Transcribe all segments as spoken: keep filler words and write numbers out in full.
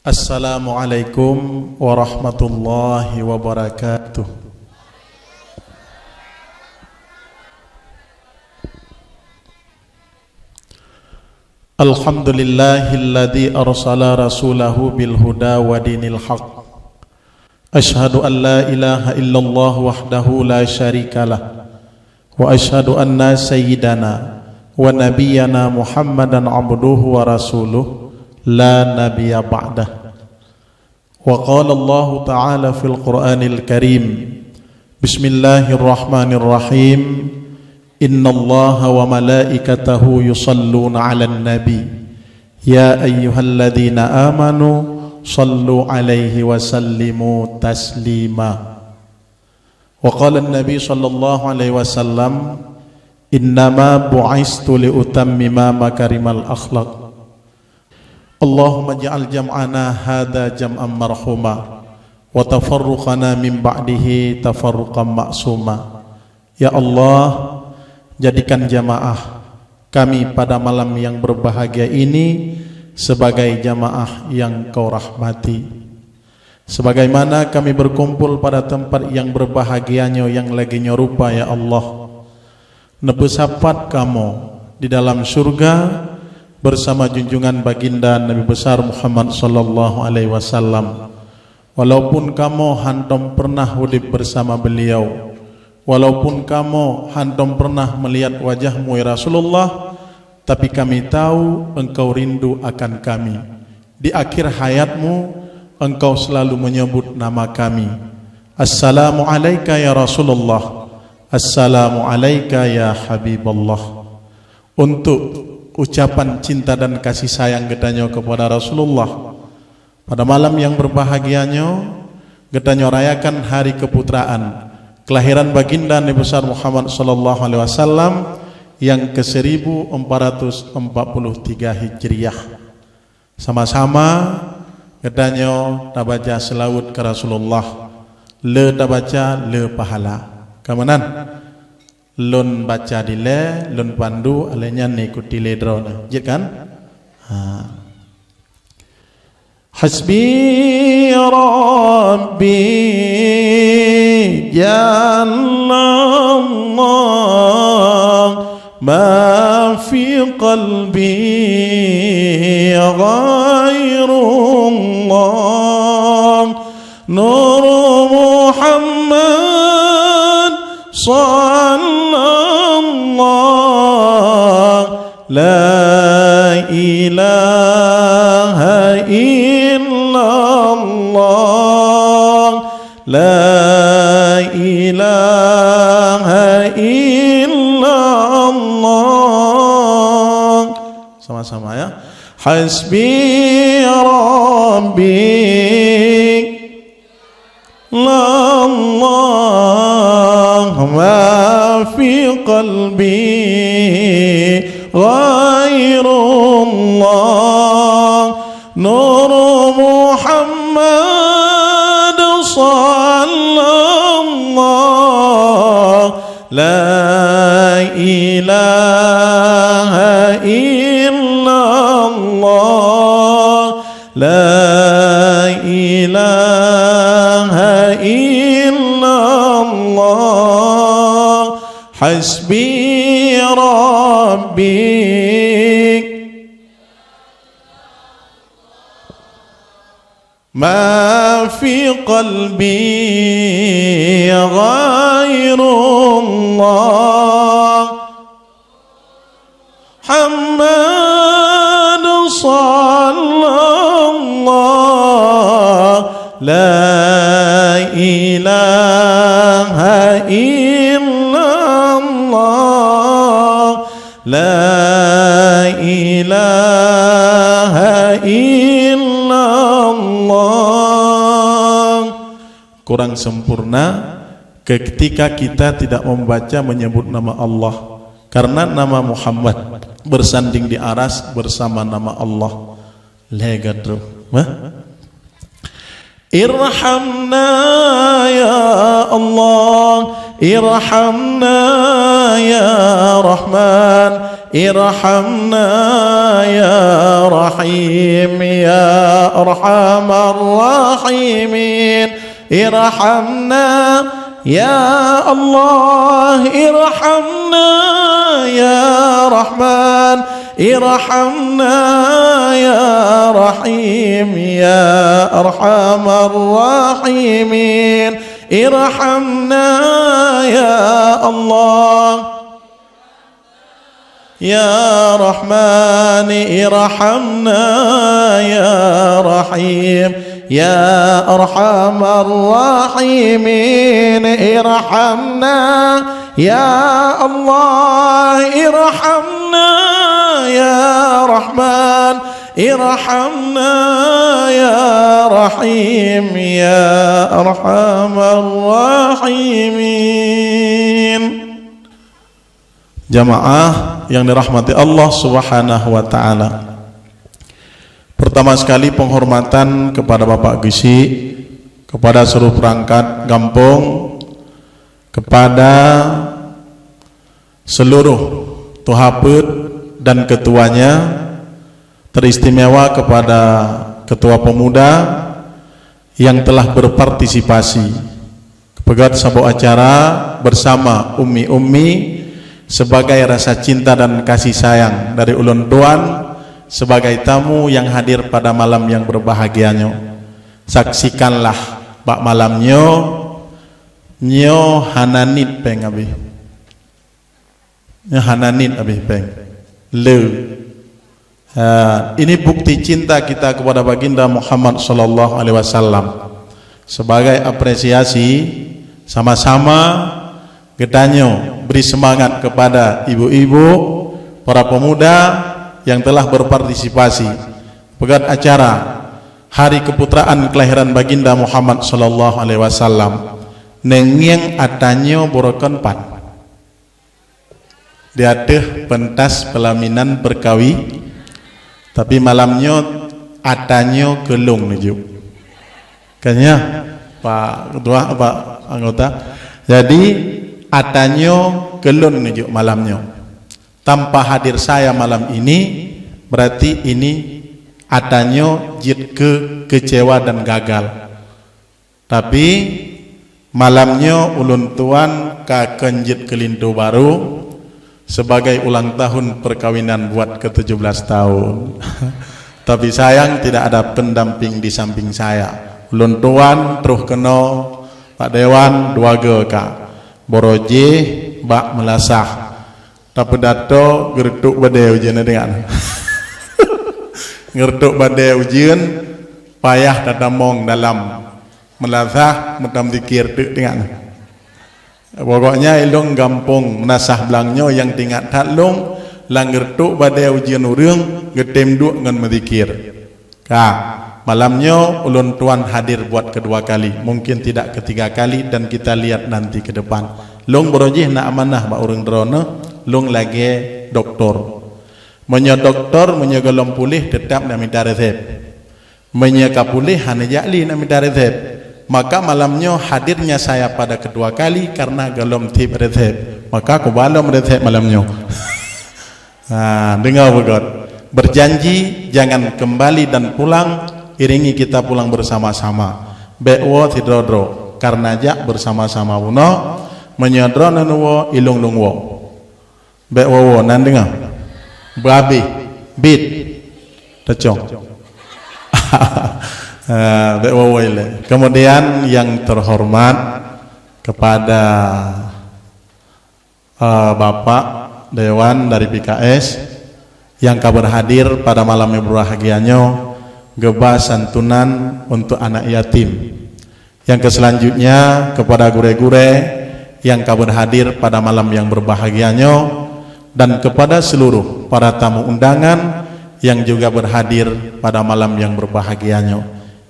Assalamualaikum warahmatullahi wabarakatuh. Alhamdulillahilladzi arsala rasulahu bil huda wa dinil haq. Asyhadu an la ilaha illallah wahdahu la syarikalah. Wa asyhadu anna sayyidana wa nabiyyana Muhammadan abduhu wa rasuluh la nabiyya ba'dah. Wa qala Allahu ta'ala fil Qur'anil Karim, bismillahirrahmanirrahim, innallaha wa malaikatahu yusalluna 'alan nabi, ya ayyuhalladzina amanu sallu 'alaihi wa sallimu taslima. Wa qala an-nabi sallallahu alaihi wasallam, innama bu'istu li utammima makarimal akhlaq. Allahumma ij'al jam'ana hadza jam'an marhuma, wa tafarruqana min ba'dihi tafarruqan ma'suma. Ya Allah, jadikan jamaah kami pada malam yang berbahagia ini sebagai jamaah yang Kau rahmati. Sebagaimana kami berkumpul pada tempat yang berbahagia nyoe nyang lagée nyoe rupa, ya Allah, neupeusapat kamoe di dalam syurga bersama junjungan baginda Nabi Besar Muhammad sallallahu alaihi wasallam. Walaupun kamoe hantom pernah udeb bersama beliau, walaupun kamoe hantom pernah melihat wajah-Mu, ya Rasulullah, tapi kami tahu Engkau rindu akan kami. Di akhir hayat-Mu, Engkau selalu menyebut nama kami. Assalamu alaika ya Rasulullah. Assalamu alaika ya Habiballah. Untuk ucapan cinta dan kasih sayang geutanyoe kepada Rasulullah, pada malam yang berbahagia nyoe, geutanyoe rayakan hari keputraan kelahiran baginda Nabi Besar Muhammad sallallahu alaihi wasallam yang ke seribu empat ratus empat puluh tiga Hijriah. Sama-sama geutanyoe tabaca seulaweuet keu Rasulullah, le tabaca, le pahala. Ka meunan? Lôn baca dilée, lôn pandu, lheueh nyan neuikuti lé droeneuh. Jeuet kan? Ha. Hasbi Rabbi Jallallah, ma fi qalbi ghairullah. Nur Muhammad sallallahu, la ilaha illallah, la ilaha illallah. Sama-sama ya. Hasbi Rabbi Lallah, ma fi qalbi ghairullah. Nur Muhammad sallallahu, la ilaha illallah. La ilaha illallah, hasbi Rabbi. Ma fi qalbi ghairullah. Muhammad sallallahu, la ilaha illallah, la ilaha illallah. Kurang sempurna ketika kita tidak membaca menyebut nama Allah, karena nama Muhammad bersanding di aras bersama nama Allah. Lhée geutrok. Hah? Irhamna ya Allah, ارحمنا يا رحمن، ارحمنا يا رحيم، يا أرحم الراحمين. ارحمنا يا الله، ارحمنا يا رحمن، ارحمنا يا رحيم، يا أرحم الراحمين. ارحمنا يا الله. يا رحمن، ارحمنا يا رحيم، يا أرحم الراحمين. ارحمنا يا الله، ارحمنا يا رحمن، ارحمنا يا رحيم، يا أرحم الراحمين. Jamaah yang dirahmati Allah Subhanahu wa taala. Pertama sekali, penghormatan kepada Bapak Geuchik, kepada seluruh perangkat gampông, kepada seluruh tuha peuet dan ketuanya, teristimewa kepada Ketua Pemuda yang telah berpartisipasi peugöt saboh acara bersama ummi-ummi sebagai rasa cinta dan kasih sayang dari ulôn tuan sebagai tamu yang hadir pada malam yang berbahagia nyoe. Saksikanlah bak malam nyoe, nyoe hana niet péng abéh. Nyan hana niet abéh péng. Le. Ha, ini bukti cinta kita kepada Baginda Muhammad sallallahu alaihi wasallam. Sebagai apresiasi, sama-sama geutanyoe beri semangat kepada ibu-ibu, para pemuda yang telah berpartisipasi peugöt acara Hari Keputraan Kelahiran Baginda Muhammad sallallahu alaihi wasallam. Neungieng ata nyoe beureukan pat. Di ateueh pentas pelaminan perkawi, tapi malam nyoe ata nyoe keu lôn neujok. Kan nyan, Pak Ketua, Pak Anggota. Jadi, ata nyoe keu lôn neujok malam nyoe. Tanpa hadir saya malam ini, berarti ini ata nyoe jeuet keu kecewa dan gagal. Tapi, malam nyoe ulôn tuan ka kheun jeuet keu linto barô sebagai ulang tahun perkawinan buat ke tujuh belas tahun. Tapi sayang tidak ada pendamping di samping saya. Ulôn tuan troh keunoe Pak Dewan dua goe ka. Barô jih bak meulasah. Tapeudato geureutok badée ujeuen deungon. Geureutok badée ujeuen payah tatamong dalam. Meulasah meutamzikir teuk teuingat. Pokoknya ilong gampông Meunasah Blang nyoe nyang teuingat that lôn, lam geureutok badée ujeuen ureuëng geutem duek ngon meuzikir. Ka, malam nyoe ulôn tuan hadir buat kedua kali, mungkin tidak ketiga kali dan kita lihat nanti ke depan. Lôn barô jih na amanah bak ureuëng droeneueh, lôn lagée doktor. Meunyoe doktor, meunyoe gohlom puléh, teutap na mita resep. Meunyoe ka puléh hana jak lé na mita resep, maka malam nyoe hadirnya saya pada kedua kali karena gohlom tieb resep. Maka kuba lom resep malam nyoe. Ha, deungoe beugöt. Berjanji jangan kembali dan pulang, iringi kita pulang bersama-sama. Bék woe sidroe-droe, karena jak bersama-sama bunoe, meunyoe droeneuh woe, ilong lôn woe. Bék woe-woe nan deungoe. Beuabéh. Bit. Teucong. Eh, bék woe-woe ilée. Kemudian yang terhormat kepada, eh, Bapak Dewan dari P K S yang ka berhadir pada malam yang berbahagia nyoe, geuba santunan untuk anak yatim. Yang keselanjutnya kepada gurée-gurée yang ka berhadir pada malam yang berbahagia nyoe dan kepada seluruh para tamu undangan yang juga berhadir pada malam yang berbahagia nyoe.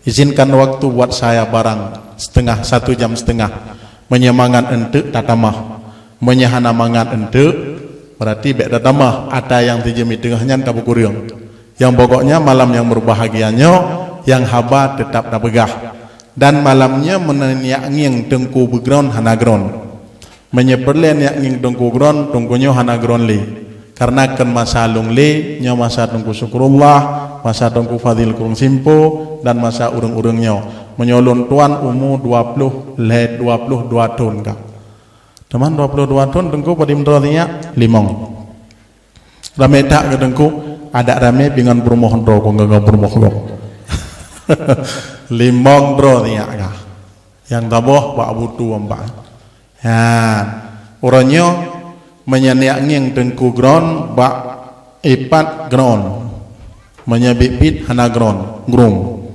Izinkan waktu buat saya barang setengah, satu jam setengah. Meunyoe mangat eunteuk tatamah. Meunyoe hana mangat eunteuk, berarti bék tatamah ata nyang teujeuet teungoh nyan tabeukureueng. Nyang pokoknya malam nyang berbahagia nyoe, nyang haba teutap tapeugah. Dan malam nyoe meunaniak ngieng teungku beugroen hana groen. Meunyoe peureulée neujak ngieng Teungku Gron, Teungku nyoe hana Gron lé. Kareuna kon masa lôn lé, nyoe masa Teungku Syukurullah, masa Teungku Fadil Krueng Simpo, dan masa ureuëng-ureuëng nyoe. Meunyoe lôn tuan umu dua ploh lhée, dua ploh dua thon ka. Teuma dua ploh dua thon Teungku padum droe sinyak? Limong. Ramé that keu Teungku, adak ramé pih ngon peurumoh droe, kon ngon peurumoh gob. Limong droe sinyak ka. Nyang saboh bak butu ampak. Nyan, uroe nyoe meunyoe neujak ngieng Teungku Gron bak ipat Gron. Meunyoe biet-biet hana Gron, Grong.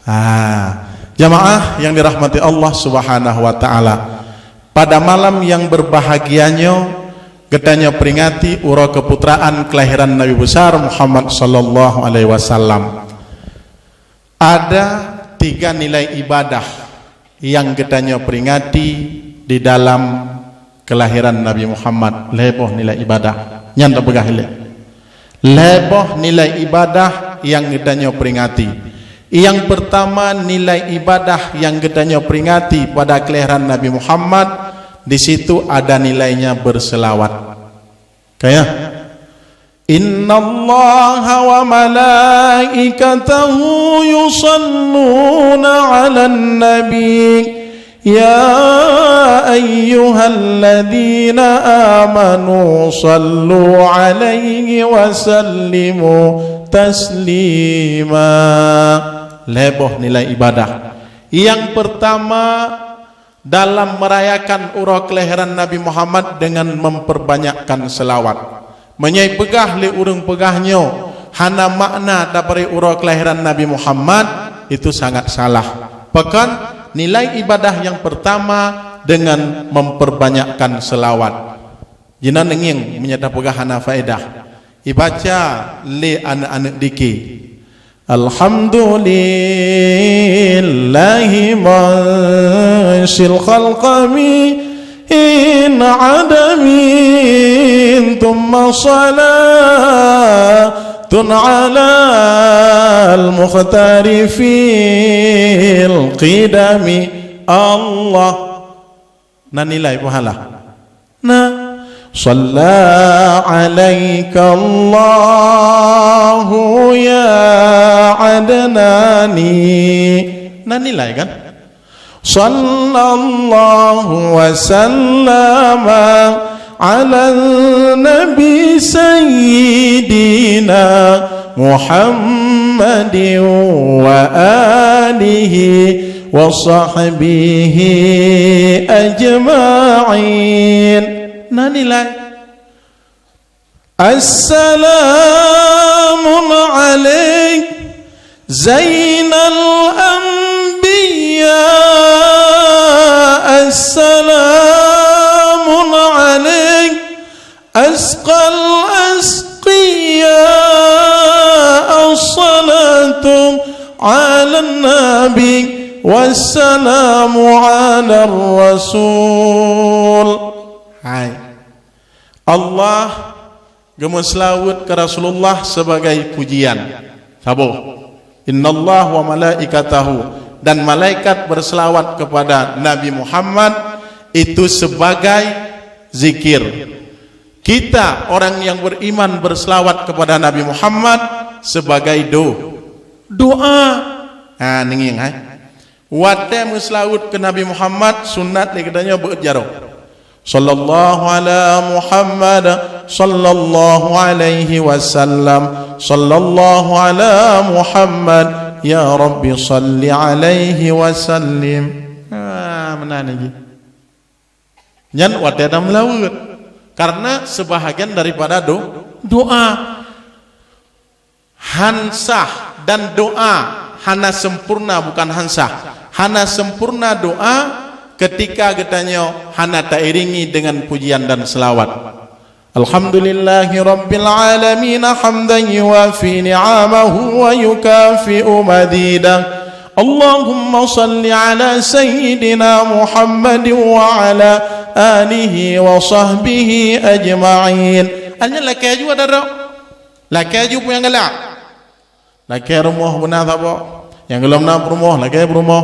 Ah, jamaah yang dirahmati Allah Subhanahu wa taala. Pada malam yang berbahagia nyoe, geutanyoe peringati uroe keuputraan kelahiran Nabi besar Muhammad sallallahu alaihi wasallam. Ada tiga nilai ibadah nyang geutanyoe peringati di dalam kelahiran Nabi Muhammad, lhée boh nilai ibadah. Nyan tapeugah ilée. Lhée boh nilai ibadah nyang geutanyoe peringati. Nyang pertama, nilai ibadah nyang geutanyoe peringati pada kelahiran Nabi Muhammad, di situ ada nilainya berselawat. Kaya. Innallaha wa malaikatahu yusalluna 'alan nabi. Ya ayyuhalladzina amanu sallu 'alaihi wa sallimu taslima. Lhée boh nilai ibadah. Nyang pertama, dalam merayakan uroe kelahiran Nabi Muhammad dengan memperbanyakkan selawat. Meunyoe peugah lé ureuëng peugah nyoe hana makna tabri uroe kelahiran Nabi Muhammad, itu sangat salah. Pakon? Nilai ibadah nyang pertama dengan memperbanyakkan selawat. Jinan ngieng meunyoe tapeugah hana faedah. Ibaca lé aneuëk-aneuëk dike. Alhamdulillahi munsyil khalqi min adamin, tsumma shalatun 'alal mukhtari fil qidami. Allah. Na nilai pahala. Na. Shalla 'alaika Allahu ya Adnani. Na nilai kan? Sallallahu wa sallama 'alan nabi sayyidina Muhammadin wa alihi wa sahbihi ajma'in. Na nilai. Assalamun alaik Zainal anbiya. Assalamun alaik Azkal azkiya, assalatu 'alan nabi, wassalamu 'alar rasul. Hai. Allah geumeuseulaweuet keu Rasulullah sibagai pujian. Saboh. Innallaha wa malaikatahu, dan malaikat berselawat kepada Nabi Muhammad, itu sebagai zikir. Kita, orang yang beriman, berselawat kepada Nabi Muhammad sebagai do-, doa. Ha, neungieng, hai. Watée meuseulaweuet keu Nabi Muhammad, sunat lé geutanyoe beuet jaroe. Sallallahu ala Muhammad, sallallahu alaihi wasallam, sallallahu ala Muhammad, ya Rabbi salli alaihi wasallim. Ha, meunan lagée. Nyan watée tameulaweuet. Karena sebahagian daripada do-, doa. Han sah dan doa hana sempurna, bukan han sah. Hana sempurna doa ketika geutanyoe hana tairingi dengan pujian dan selawat. Alhamdulillahi rabbil alamin, hamdan yuwafi ni'amahu wa yukafi'u mazidah. Allahumma salli ala sayyidina Muhammadin wa ala alihi wa sahbihi ajma'in. Hanya lakée jua daro. Lakée ju peue nyang galak. Lakée rumoh beuna saboh. Nyang gohlom na peurumoh, lakée peurumoh.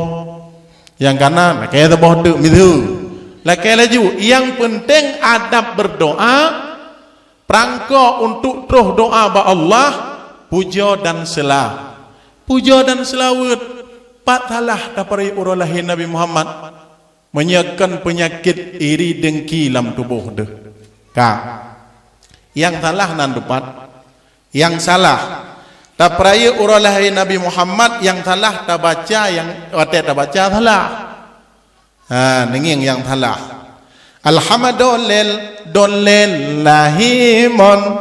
Nyang kana, lakée saboh teuk miseue. Lakée laju, nyang peunteng adab beurdoa, prangko untuk troh doa bak Allah, pujoe dan seulah. Pujoe dan seulaweuet, pat salah tapeurayeuk uroe lahé Nabi Muhammad, meunyoe kon peunyakét iri deungki lam tuboh deuh. Ka. Nyang salah nan dupat. Nyang salah, tapeurayeuk uroe lahé Nabi Muhammad, nyang salah tabaca, nyang watée tabaca salah. Ha, neungieng nyang salah. Alhamdulil, dulil lahimon.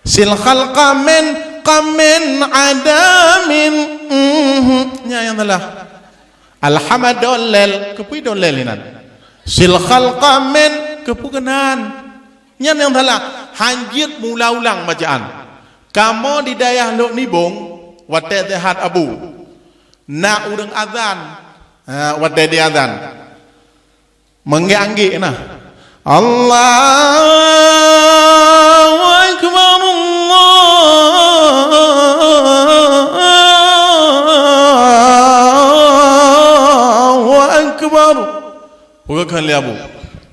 Sil khalqa min, qamin adamin. Mhm, nyan nyang salah. Alhamdulil, keupeue dulil inan? Sil khalqa min, keupeue keunan? Nyan nyang salah, hanjeuet mula ulang bacaan. Kamoe di dayah Lhok Nibong, watée sehat Abu, na ureuëng azan, ha, watée di azan, meunggék-anggék na. Allahu Akbar, Allahu Akbar. Peugah kheun lé Abu,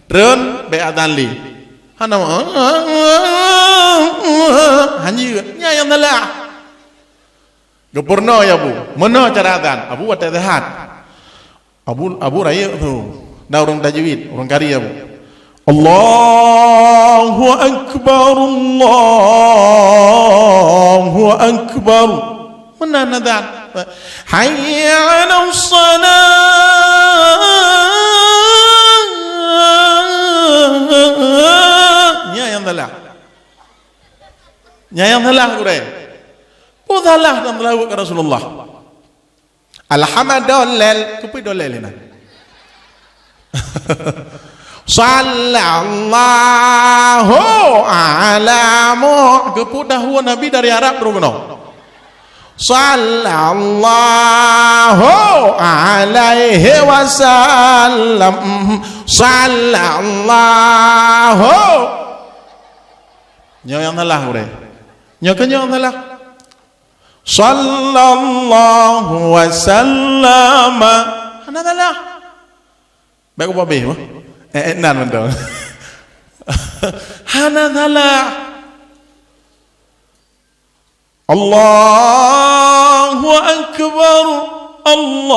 "Treun, bék azan lé." Hana, hanjeuet. Nyan nyang salah. Geupurunoe lé Abu, meunoe cara azan. Abu watée sehat. Abu, Abu rayeuk tu. Na ureuëng tajwid, ureuëng kari Abu. Allahu Akbar, Allahu Akbar. Meunan azan. Hayya 'alas shalah. Nyan nyang salah. Nyan nyang salah gurée. Peue salah dan salah buet keu Rasulullah. Alhamdulil, keupeue dulil inan? Sallallahu ala Mu-, keupeue dahulu Nabi dari Arab droe keunoe? Sallallahu alaihi wasallam. Sallallahu. Nyoe nyang salah gurée. Nyoe keuh nyoe nyang salah. Sallallahu wasallama. Hana salah. Baik ubah beh, mah. Eh, eh, nan mantong. Hana salah. Allahu Akbar, Allahu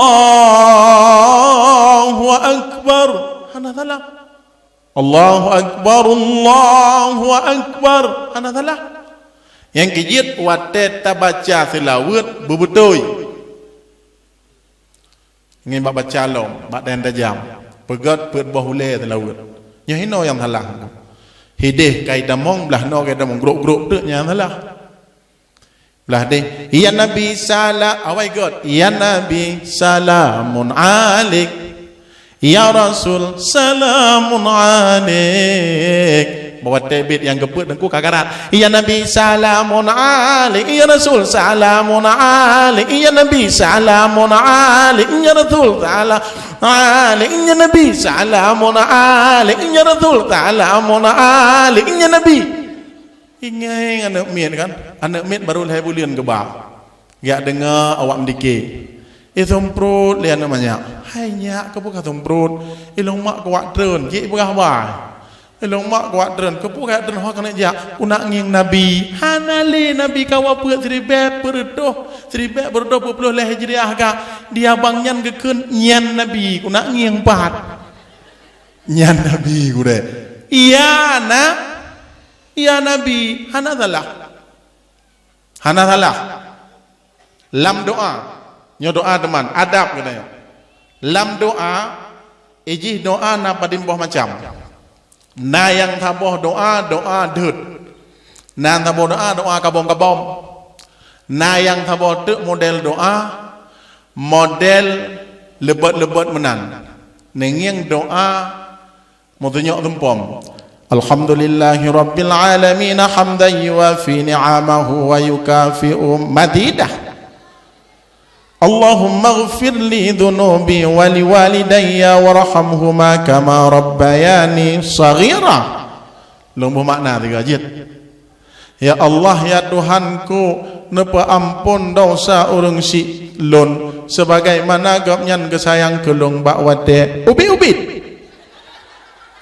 Akbar. Hana salah. Allahu Akbar, Allahu Akbar. Hana salah. Nyang keujeuet watée tabaca seulaweuet beubeutôi. Ngieng bak baca lom, bak dan tajam. Peugét peuet boh ulée seulaweuet. Nyoe hinoe nyang salah. Hideh kai tamong, blah noe kai tamong, grok-grok teuk nyang salah. Blah deh, "Ya Nabi sala-," awai gét, "Ya Nabi salamun alaik. Ya Rasul salamun alaik." Bahwa tebit nyang geupeuet teungku ka garat. "Ya Nabi salamun alaik, ya Rasul salamun alaik, ya Nabi salamun alaik, ya Rasul salamun alaik, ya Nabi salamun alaik, ya Rasul salamun alaik, ya Nabi." Ingai aneuk miet kan? Aneuk miet baru lhée buleuen geuba. Geujak deungoe awak meudike. Isumprot lé aneuk manyak. "Hai nyak, keupeue ka sumprot? Ilong mak kuwak treun, jih peugah bai." Ilong mak kuwak treun, "Keupeue kajak treun, ho keuneuk jak?" "Kunak ngieng Nabi." Hana lé Nabi ka wafeuet siribée peuet reutôh, siribée peuet reutôh peuet ploh lhée Hijriah ka. Di abang nyan geukheun nyan Nabi, kunak ngieng pat. Nyan Nabi gurée. Iya na, iya Nabi, hana salah. Hana salah. Lam doa. Nyoe doa teuma, adab geutanyoe. Lam doa, ijih doa na padum boh macam. Na nyang saboh doa, doa deuet. Na saboh doa, doa kabong-kabong. Na nyang saboh teuk model doa, model leubot-leubot meunan. Neungieng doa meutunyok tumpom. Alhamdulillahirabbil alamin hamdan yuwafi ni'amahu wa yukafi'u mazidah. Allahummaghfir li dzunubi wa liwalidayya warhamhuma kama rabbayani shaghira. Lôn boh makna tiga jeuet. Ya Allah, ya Tuhanku, neupeuampon desya ureuëng syiek lôn, sebagaimana Gobnyan geusayang keu lôn bak watée ubit-ubit.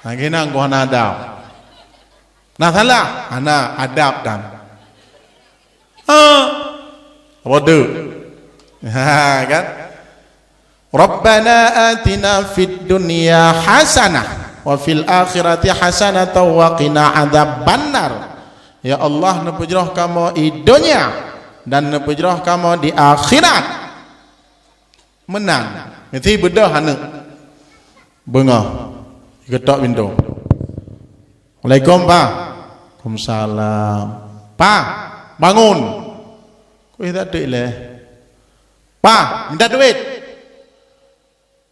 Lagèe nyan ku hana adab. Na salah? Hana adab dan. Ha. Apa tu? Ha, kan? "Rabbana atina fid dunya hasanah wa fil akhirati hasanatan wa qina adzabannar." Ya Allah, neupeujroh kamoe i donya dan neupeujroh kamoe di akhirat. Meunan. Meusti beudôh aneuk. Beungoh. Geutok pintoe. "Assalamualaikum, Pa." "Waalaikumsalam." "Pa, bangun." Kuih tak duit leh. "Pa, minta duit."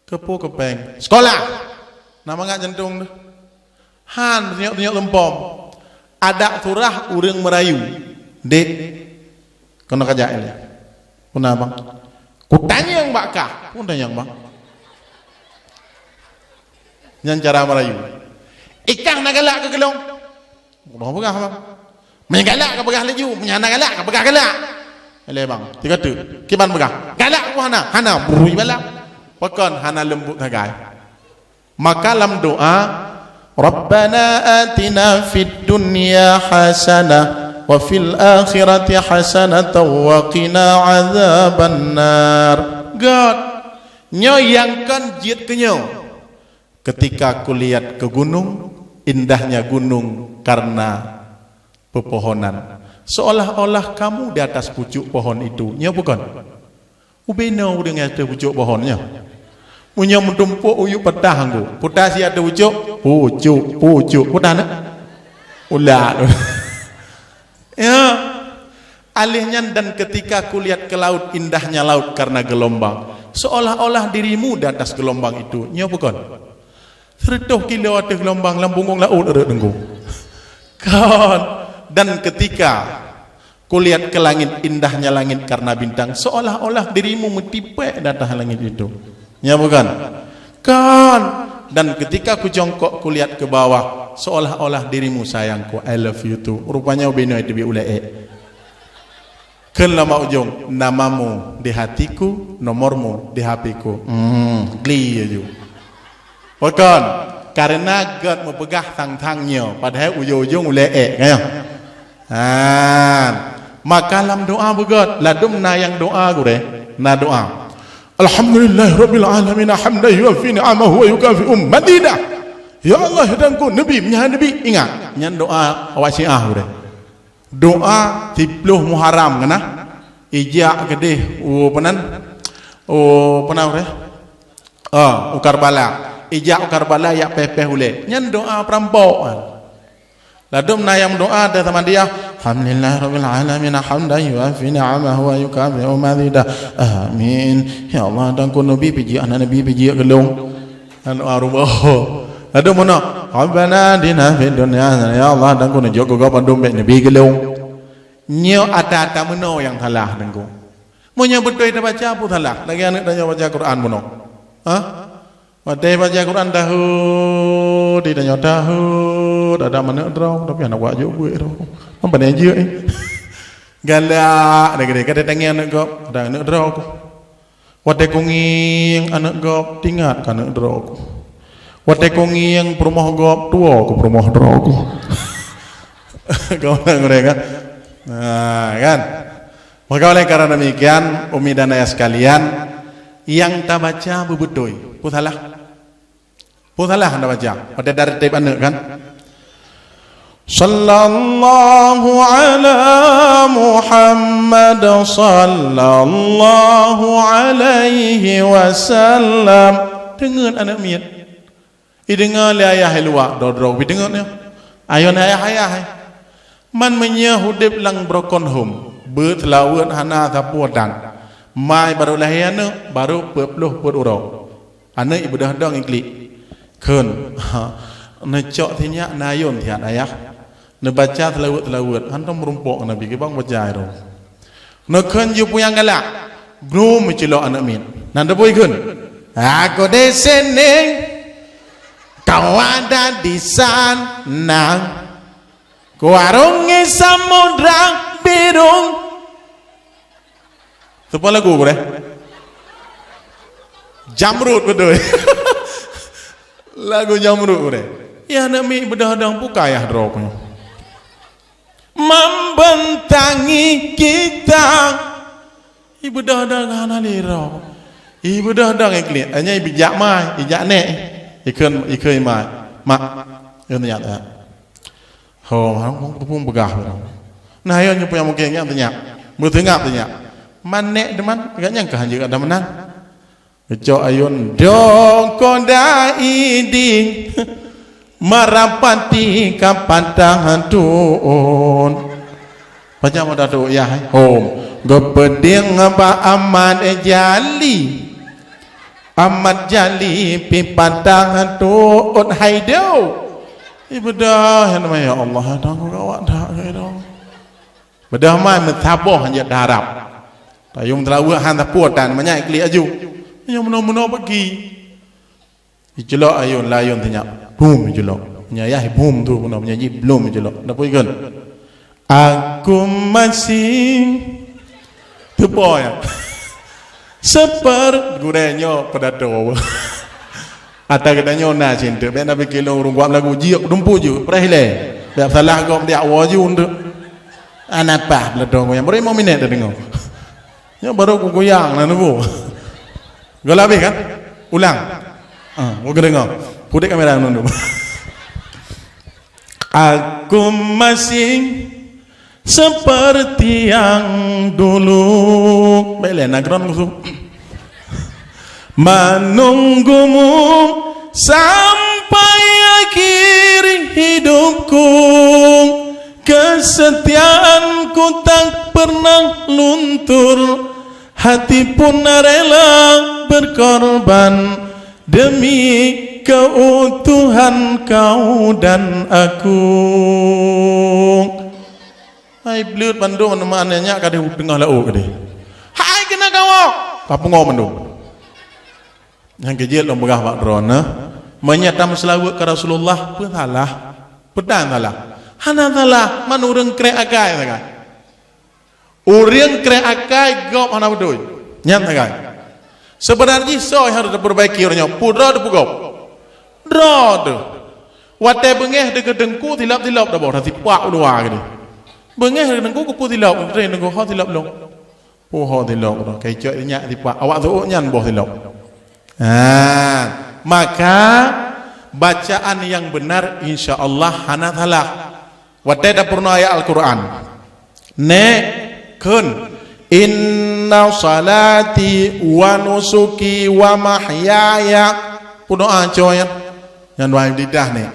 "Keupeue keupeng?" "Sekolah." Na mangat jantong tu. Han, tunyok-tunyok leumpom. Adak surah ureueng meurayu. "Dek, keunoe kajak ilèe." "Peue na, Bang?" "Kutanyong bak kah." "Peue tanyong, Bang?" Nyan cara meurayu. "Ikah na galak keu geulong?" "Uroe peugah, Bang." "Meunyo galak ka peugah laju, meunyo hana galak ka peugah galak." "Ilèe, Bang, tiga tu. Kiban peugah?" "Galak ku hana." "Hana." Brui bala. Pakon hana leumbut sagai. Maka lam doa, "Rabbana atina fid dunya hasanah wa fil akhirati hasanatan wa qina adzabannar." Göt. Nyoe nyang kon jeuet keu nyoe. Ketika kulihat ke gunung, indahnya gunung karena pepohonan. Seolah-olah kamu di atas pucuk pohon itu. Nyoe bukon? Ubé noe ureueng ateueh pucuk pohon nyoe. Meunyoe meutumpok uyuek peutah anggô, peutah si ateueh pucuk, pucuk, pucuk, peutah na? Ulat. Ya. Alèh nyan, dan ketika kulihat ke laut, indahnya laut karena gelombang. Seolah-olah dirimu di atas gelombang itu. Nyoe bukon? Seureutôh kilo ateueh geulumbang lam bungong laôt rhot Teungku. Kon. Dan ketika kulihat ke langit, indahnya langit karena bintang, seolah-olah dirimu meutipék di ateueh langit itu. Nyo bukon? Kon. Dan ketika kujongkok kulihat ke bawah, seolah-olah dirimu sayangku, I love you too. Rupanya ubé noe teubiet ulèe ék. Kheun lam ujong, "Namamu di hatiku, nomormu di H P-ku." Hmm, gli laju. Bukon, karena göt meupeugah sang-sang nyoe, padahai ujong-ujong ulèe ék, kan? Ha. Maka lam doa beugöt, ladôm na nyang doa gurèe, na doa. "Alhamdulillahirabbil alamin, hamdan yuwafi ni'amahu wa yukafi'u mazidah." Ya Allah, dan ku Nabi, meunyan Nabi, ingat, nyan doa awak Syiah gurèe. Doa siplôh Muharram kana, ijak keudeh u peunan, u peunan ureueng, ah, u Karbala. Ijak u Karbala yak péh-péh ulèe. Nyan doa peurampok. Ladôm na nyang doa di Samadiyah, "Alhamdulillahirabbil alamin, hamdan yuwafi ni'amahu wa yukafi'u mazidah." Amin. Ya Allah, dan ku Nabi pijak, aneuk Nabi pijak geulong. Anu arubah. Ladôm meunoe, "Rabbana atina fid dunya hasanah." Ya Allah, dan ku neujok keu gob bandum bèk Nabi geulong. Nyoe ata-ata meunoe nyang salah, Teungku. Meunyoe beutôi tabaca, peue salah? Lagèe aneuk tanyoe baca Quran bunoe. Ha? Watèe baca Quran tahôt, di tanyoe tahôt, ada aneuk droe, tapi hana kuat jok buet droe. Apa ni jok, eh? Galak, lagèe ka tangieng aneuk gob, ada aneuk droe. Watèe kungieng aneuk gob, teuingat keu aneuk droe ku. Watèe kungieng peurumoh gob, tuwo keu peurumoh droe ku. Kau ureueng kan? Nah, kan? Maka oleh karena demikian, umi dan ayah sekalian, nyang tabaca beubeutôi. Peue salah? Peue salah hana baca? Watèe dari tép aneuk kan? Sallallahu ala Muhammad, sallallahu alaihi wasallam. Deungon aneuk miet. Ideungoe lé ayah i luwa, droe-droe pih deungon nyoe. Ayon ayah-ayah, eh. Man meunyoe udép lam broken home, beuet seulaweuet hana sapeue dang. Mai barô lahé aneuk, barô peuet ploh peuet uroe. Aneuk ibeudôh dong iklik. Kheun, neucok sinyak na ayon siat ayah. Neubaca seulaweuet-seulaweuet, hantom meurumpok Nabi, kibang baca ayat. Neukheun jih peue nyang galak. Grum meucilok aneuk miet. Nan teupeu ikheun, "Aku di sini, kau ada di sana. Ku arungi samudra biru." Seupah lagu gurèe. Jamrud beutôi. Lagu Jamrud gurèe. Yah aneuk miet beudôh dong, buka yah droe keuh. Membentangi kita. Ibeudôh dong hana lé droe. Ibeudôh dong iklik. Hanya ibijak mai, ijak nèk. Ikheun, ikheun mai. Mak, ikheun nyak. Ho, hana peugah. Nah, ayo nyoe punya mungkin nyak teunyap. Beuteungap teunyap. Man nèk teuma, gak nyang ka hanjeuet ada meunan. Geucok ayôn dong koda iding, marapati ka patah tuon. Pacam ada tu yah, eh? Hom. Geupeudeueng bak Amat Jali. Amat Jali pi patah tuon hai do. Ibeudôh, ya Allah, ya Allah, tanggung awak dak, ya Allah. Beudôh mai meusaboh hanjeuet daharab. Tayong teulaweuek han sapeue tan, manyak iklik aju. Nyoe meunoe-meunoe pagi. Iculok ayôn, layôn teunyap. Bum iculok. Nyoe yah bum tu meunoe, nyoe jih blum iculok. Dapur ikon. Aku masih. Teupo ya. Seper gurèe nyoe pedato. Ata geutanyoe na cinta, bèk na pikir lôn ureueng kuat lagu, jiok dumpu ju, preh ilèe. Bèk salah gob diak woe ju untuk. Ana pah beulatong goyang, baru lima minit dah deungoe. Nyoe baru kugoyang na nubu. Gola habéh kan? Ulang. Ah, geudeungoe. Pudek kamera nunduk. Aku masih seperti yang dulu. Baiklah, nak ground musuh. Menunggumu sampai akhir hidupku, kesetiaanku tak pernah luntur, hati pun rela berkorban demi keutuhan kau dan aku. Hai bleuet bandum, aneuk nyak ka di teungoh laôt keudeh. Hai keuneuk kawoe, ka pungo bandum. Nyang keujeuet lôn peugah bak droeneuh, meunyoe tameuseulaweuet keu Rasulullah, peue salah? Peue tan salah? Hana salah, man ureueng krek akai sagai. Ureueng krek akai gob hana beutôi. Nyan sagai. Seubeuna jih soe nyang harôh tapeurbaiki uroe nyoe? Peue droe teuh peue gob? Droe teuh. Watèe beungèh deukeue teungku silop-silop dah boh, sipak u luwa keudeh. Beungèh deukeue teungku keupeue silop, teungku ho silop lôn. Peue ho silop lôn, kai cok nyak sipak, awak seuôt nyan boh silop. Ha, maka bacaan nyang beunar insya Allah hana salah. Watèe tapeurunoe ayat Al-Qur'an. Nèk, kheun, "Inna salati wa nusuki wa mahyaya." Peudoa coe nyan. Nyan dua lidah nèk.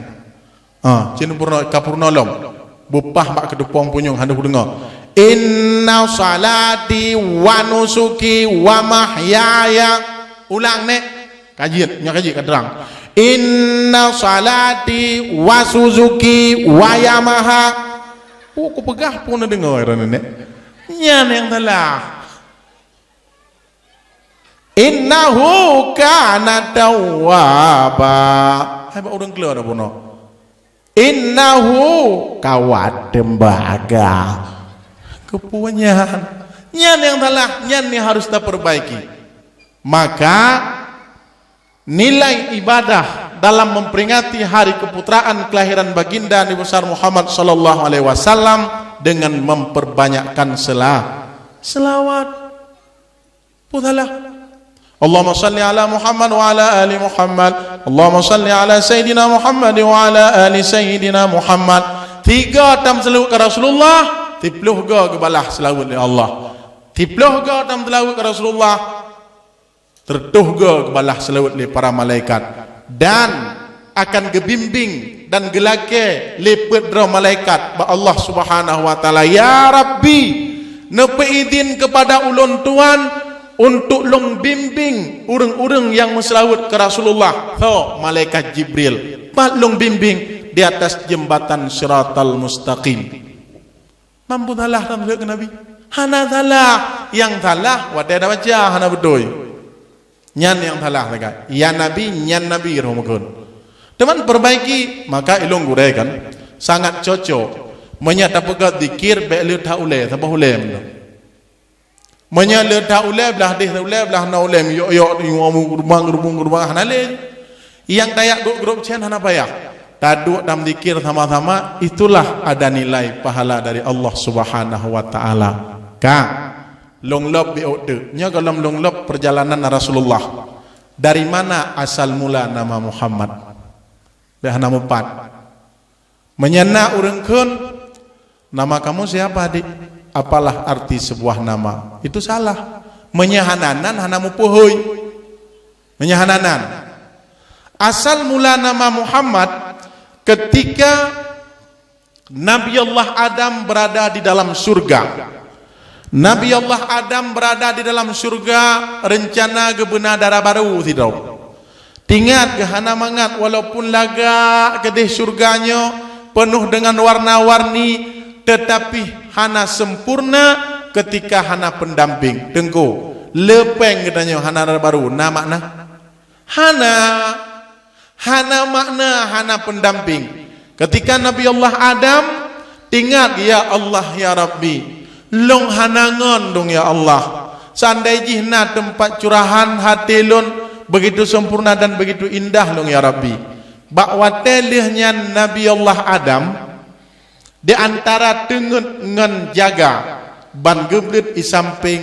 Ah, cit peurunoe, ka peurunoe lom. Beupah bak keudupong punyueng hana kudeungoe. "Inna salati wa nusuki wa mahyaya." Ulang nèk. Ka jeuet, nyoe ka jeuet ka trang. "Inna salati wa suzuki wa Yamaha." Oh, kupeugah pun na deungoe droeneuh nèk. Nyan nyang salah. "Innahu kana tawwaba." Hai bak ureueng kleu dah bunoe. "Innahu kawat tembaga." Keupeue nyan? Nyan nyang salah, nyan nyang harus tapeurbaiki. Maka, nilai ibadah dalam memperingati hari keputraan kelahiran Baginda Nabi Besar Muhammad sallallahu alaihi wasallam dengan memperbanyakkan sela-, selawat. Peue salah? Allahumma salli ala Muhammad wa ala ali Muhammad. Allahumma salli ala Sayyidina Muhammad wa ala ali Sayyidina Muhammad. Tiga tam seulaweuet keu Rasulullah, siplôh go geubalah seulaweuet lé Allah. Siplôh go tam seulaweuet keu Rasulullah, siratoh go geubalah seulaweuet lé para malaikat. Dan akan geubimbing dan geulakée lé peuet droe malaikat bak Allah Subhanahu wa Taala, "Ya Rabbi, neupeuidhin keupada ulôn Tuhan untuk lôn bimbing ureuëng-ureuëng nyang meuseulaweuet keu Rasulullah." Tho malaikat Jibril, "Pat lôn bimbing?" "Di atas jeumbatan Siratal Mustaqim." Mampu salah tam seulaweuet keu Nabi? Hana salah. Nyang salah watée tabaca hana beutôi. Nyan nyang salah sagai. Ya Nabi, nyan Nabi roh meukeun. Teuma perbaiki, maka ilôn gurée kan sangat cocok. Meunyoe tapeugah zikir bék le that ulée, saboh ulée meunan. Meunyoe le that ulée, blah deh ulée, blah na ulée, yok-yok, geurubang, geurubang, geurubang, hana lé. Nyang tajak grob-grob cen hana payah. Taduek dan zikir sama-sama, itulah ada nilai pahala dari Allah Subhanahu wa Ta'ala. Ka, lôn lôb biôk teuk. Nyoe gohlom lôn lôb perjalanan Rasulullah. Dari mana asal mula nama Muhammad? Dah hana mupat. Meunyoe na ureuëng kheun, "Nama kamu siapa, Dik? Apalah arti sebuah nama?" Itu salah. Meunyoe hana nan, hana mupeuhôi. Meunyoe hana nan. Asal mula nama Muhammad ketika Nabi Allah Adam berada di dalam surga. Nabi Allah Adam berada di dalam surga, rencana geubeuna dara barô sidroe. Tingat geuh hana mangat, walaupun lagak keudeh surga nyoe peunoh deungon warna-warni, teutapi hana sempurna ketika hana pendamping. Teungku, le péng geutanyoe hana dara barô, na makna? Hana. Hana makna, hana pendamping. Ketika Nabi Allah Adam, tingat, "Ya Allah, ya Rabbi, lôn hana ngon dong, ya Allah. Seandai jih na teumpat curahan haté lôn, begitu sempurna dan begitu indah lôn, ya Rabbi." Bak watée lheueh nyan Nabi Allah Adam, di antara teungeut ngon jaga, ban geubleuet di sampéng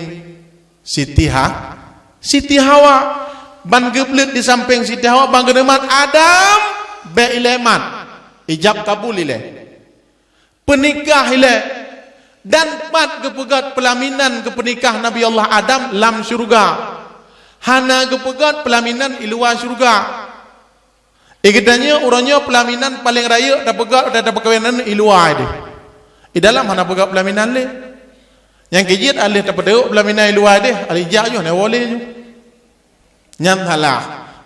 Siti Ha-, Siti Hawa. Ban geubleuet di sampéng Siti Hawa, ban geuneuk mat, "Adam, bék ilée mat." Ijab kabul ilée. Peunikah ilée. Dan pat geupeugét peulaminan geupeunikah Nabi Allah Adam lam syeuruga. Hana geupeugét peulaminan i luwa syeuruga. I geutanyoe uroe nyoe peulaminan paleng rayeuk tapeugét watée tapeukawen aneuëk i luwa deh. I dalam hana peugét peulaminan lé. Nyang keu jeuet aléh tapeuduek peulaminan i luwa deh, aléh jak nyoe, na woe lé nyoe. Nyan salah.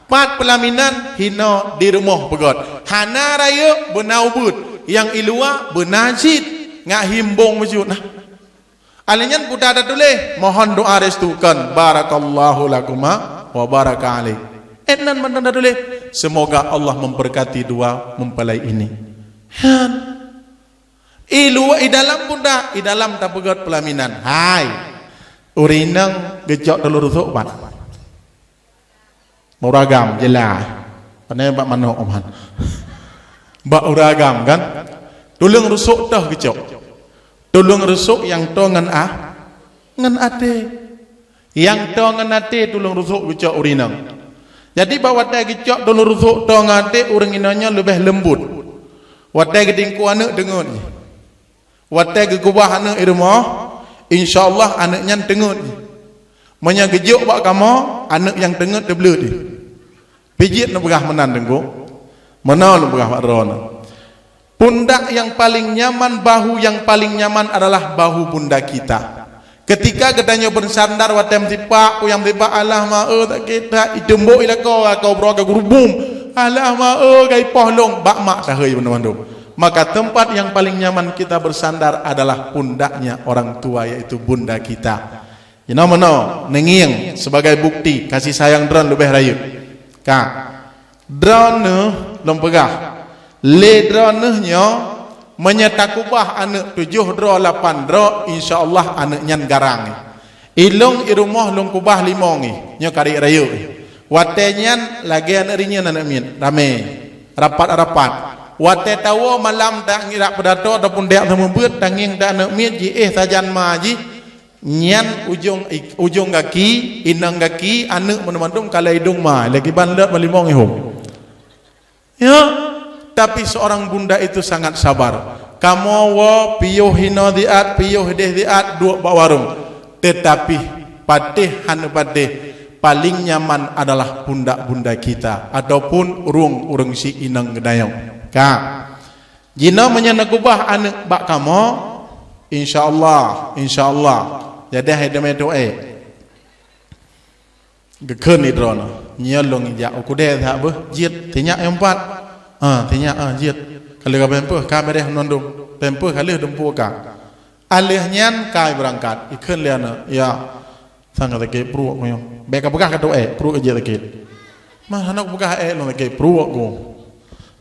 Pat peulaminan hinoe di rumoh peugét. Hana rayeuk beuna ubeuet, nyang i luwa beuna cit, ngat himbong meusyeuet nah. Aléh nyan peue tatuléh, mohon doa restu kon, "Barakallahu lakuma wa baraka alaik." Eh, nan mantong tatuléh, "Semoga Allah memberkati dua mempelai ini." Han. I luwa, i dalam pun dak, i dalam tapeugét peulaminan. Hai. Ureuëng inong geucok tuleueng rusok pat. Bak ureuëng agam, jeulaih. Pane bak manok, Oman. Bak ureuëng agam, kan? Tuleueng rusok toh geucok. Tuleueng rusok nyang toe ngon a-, ngon até. Nyang toe ngon até tuleueng rusok geucok ureuëng inong. Jadi, bak watée geucok tuleueng rusok toe ngon até, ureuëng inong nyoe leubeh leumbot. Watée geutingkue aneuëk teungeut jih. Watée geukeubah aneuëk i rumoh, insya Allah aneuëk nyan teungeut jih. Meunyoe geujok bak kamoe, aneuëk nyang teungeut teubleuet jih. Pih jeuet neupeugah meunan, Teungku. Meunoe neupeugah bak droeneuh. Pundak yang paling nyaman, bahu yang paling nyaman adalah bahu bunda kita. Ketika geutanyoe beusandar watée meusipak, kuyang meusipak, "Alah ma e, sakét that," iteumbok i lakoe, lakoe broe ka geurubum. "Alah ma e, ka ipoh lôn," bak mak tahei banmandum. Maka tempat yang paling nyaman kita bersandar adalah pundaknya orang tua, yaitu bunda kita. Jinoe meunoe, neungieng sebagai bukti kasih sayang droen leubeh rayeuk. Ka. Droeneuh lôn peugah, lé droeneuh nyoe, meunyoe takeubah aneuëk tujoh droe, lapan droe, insya Allah aneuëk nyan garang. Ilôn i rumoh lôn keubah limong ngi, nyoe karek rayeuk. Watée nyan lagée aneuëk rinyeun aneuëk miet, ramé, rapat-rapat. Watée tawoe malam dak ngirak peudato ataupun dak seumeubeuet, tangieng dak aneuëk miet jiéh sajan ma jih, nyan ujong, ujong gaki, inong gaki, aneuëk mandum-mandum kalai idong ma, lagée ban lôt ma limong ihom. Ya, tapi seorang bunda itu sangat sabar. Kamoe woe piôh hinoe siat, piôh ideh siat, duek bak warong. Tetapi patéh hana patéh, paling nyaman adalah pundak bunda kita ataupun ureuëng-ureuëng si inong geudayong. Ka. Jinoe meunyoe neukeubah aneuëk bak kamoe, insya Allah, insya Allah. Jadi hai damai tuek. Geukheun di droeneuh, nyoe lôn jak u keudè that beuh, jeuet, tinyak nyang pat. Ah, tinyak, ah, jeuet. Ka lheueh ka pampers, ka beureh mandum. Pampers ka lheueh dumpeue ka. Alheueh nyan ka beurangkat, ikheun lé aneuëk, "Ya, sang ka sakét pruet ku nyoe." Bék ka peugah ka tuek, "Pruet ka jeuet sakét." "Ma hana kupeugah ék lôn sakét pruet ku."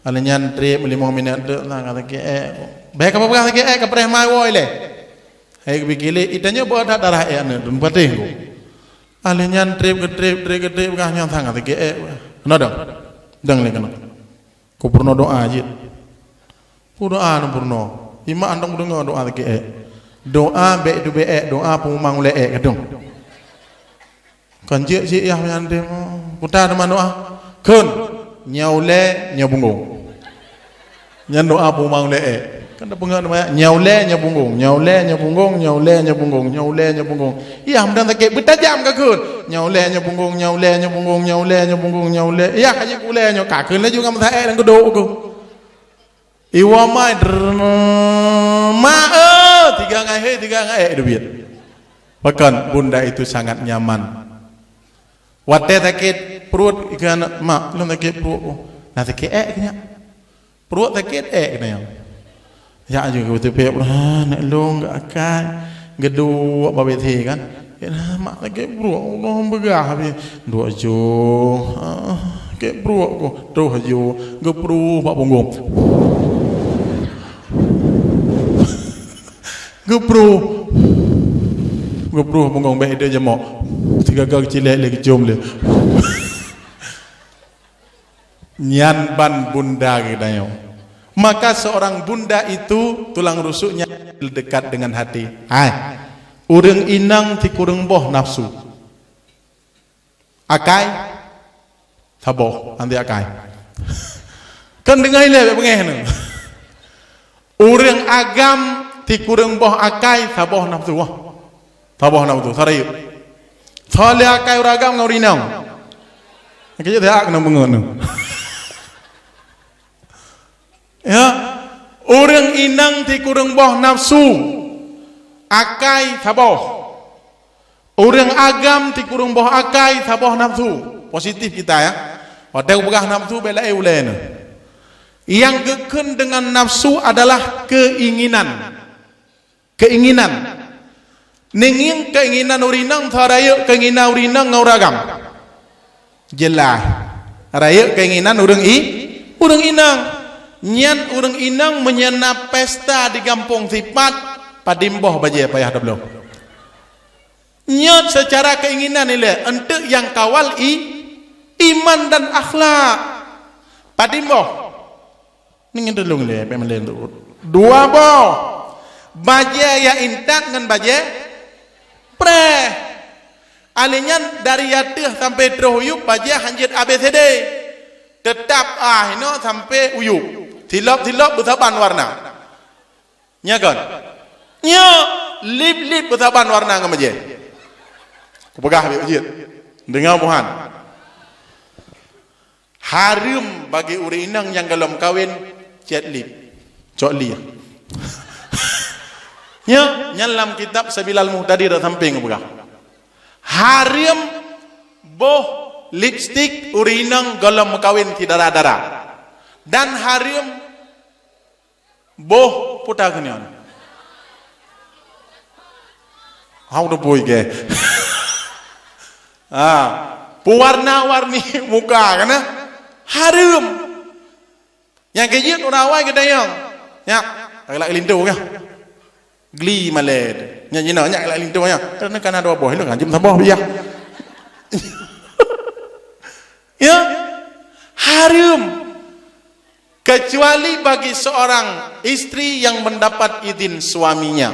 Alheueh nyan trép limong minét teuk, "Sang ka sakét ék ku." Bék ka peugah sakét ék, ka preh mai woe ilée. Hai geupike lé, itanyoe beuh that darah ék aneuëk dum patéh ku. Alheueh nyan trép geutrép, trép geutrép, peugah nyoe sang ka sakét ék. Keunoe dong. Dong lé keunoe. Kupeurunoe doa jeuet. Peudoa na peurunoe. Imak hantom kudeungoe doa sakét ék. Doa bék teubiet ék, doa peumumang ulée ék kadang. Kon jeuet cit yah nyan teuh. Kuta teuma doa. Kheun, nyoe ulée, nyoe punggong. Nyan doa peumumang ulée ék. Kan tapeungeut teuma, nyoe ulée, nyoe punggong, nyoe ulée, nyoe punggong, nyoe ulée, nyoe punggong, nyoe ulée, nyoe punggong. Yah meudan sakét, beutajam ka kheun. Nyoe ulée, nyoe punggong, nyoe ulée, nyoe punggong, nyoe ulée, nyoe punggong, nyoe ulée. Yah ka jeuet ulée nyoe, ka kheun laju ngon meusaék lam keudok keuh. Iwoe mai, drrrr, ma, eh, tiga ngai he, tiga ngai ék dubiet. Pakon bunda itu sangat nyaman. Watée sakét pruet, ikan, "Mak, lôn sakét pruet, oh." Nah, sakét ék nyan. Pruet sakét ék nyan. Jak ju keu teupék, "Ah, nek lôn geuakai, geuduek bak WC kan." "Mak, sakét pruet, ulôn peugah habéh." Duek ju, ah, sakét pruet ku. Troh ju, geupruh bak punggong. Geupruh. Geupruh punggong bék ideh jamok. Sigaga geucilek lé geucom lé. Nyan ban bunda geutanyoe. Maka seorang bunda itu tulang rusuknya dekat dengan hati. Hai, ureuëng inong sikureueng boh nafsu. Akai, saboh, anti akai. Kan deungai lé bék beungéh nyoe. Ureuëng agam sikureueng boh akai saboh nafsu. Wah. Saboh nafsu, sarayeuek. Soe lé akai ureuëng agam ngon ureuëng inong. Kejut siat keuneuk beungeut nyoe. Ya, ureuëng inong sikureueng boh nafsu, akai saboh. Ureuëng agam sikureueng boh akai saboh nafsu. Positif kita ya. Watée peugah nafsu bék laén ulée nyoe. Nyang geukheun deungon nafsu adalah keinginan. Keinginan. Neungieng keinginan ureuëng inong, soe rayek keinginan ureuëng inong ngon ureuëng agam. Jeulaih. Rayek keinginan ureuëng i-, ureuëng inong. Nyan ureuëng inong meunyoe na pesta di gampông sipat, padum boh bajée payah tabloe. Nyoe seucara keinginan ilée, eunteuk nyang kawal i-, iman dan akhlak. Padum boh. Ningin tulông lé, peumalée tu. Dua boh. Bajée nyang intat ngon bajée preh. Alèh nyan dari ateueh sampai troh u yueb bajée hanjeuet A B C D. Teutap ah inoe sampai u yueb. Silop-silop beusaban warna. Nya kon? Nyoe lip-lip beusaban warna ngon bajée. Kupeugah habéh jeuet. Deungoe muhan. Hareuem bagi ureuëng inong nyang gohlom kawen cét lip. Cok li. Nya, nyan lam kitab Sabilal Muhtadin dak sampéng peugah. Hareuem boh lipstik ureuëng inong gohlom meukawen si dara-dara. Dan hareuem boh puta keunian. Hau teupeue ke? Ha, peuwarna-warni muka kana hareuem. Nyang keujeuet ureuëng awai geutanyong. Nyak, galak linto nya. Gli malée. Nyak jinoe nyak galak linto nya. Karena kana dua boh ilong anjeum saboh biah. Ya. Hareuem. Kecuali bagi seorang istri yang mendapat izin suaminya.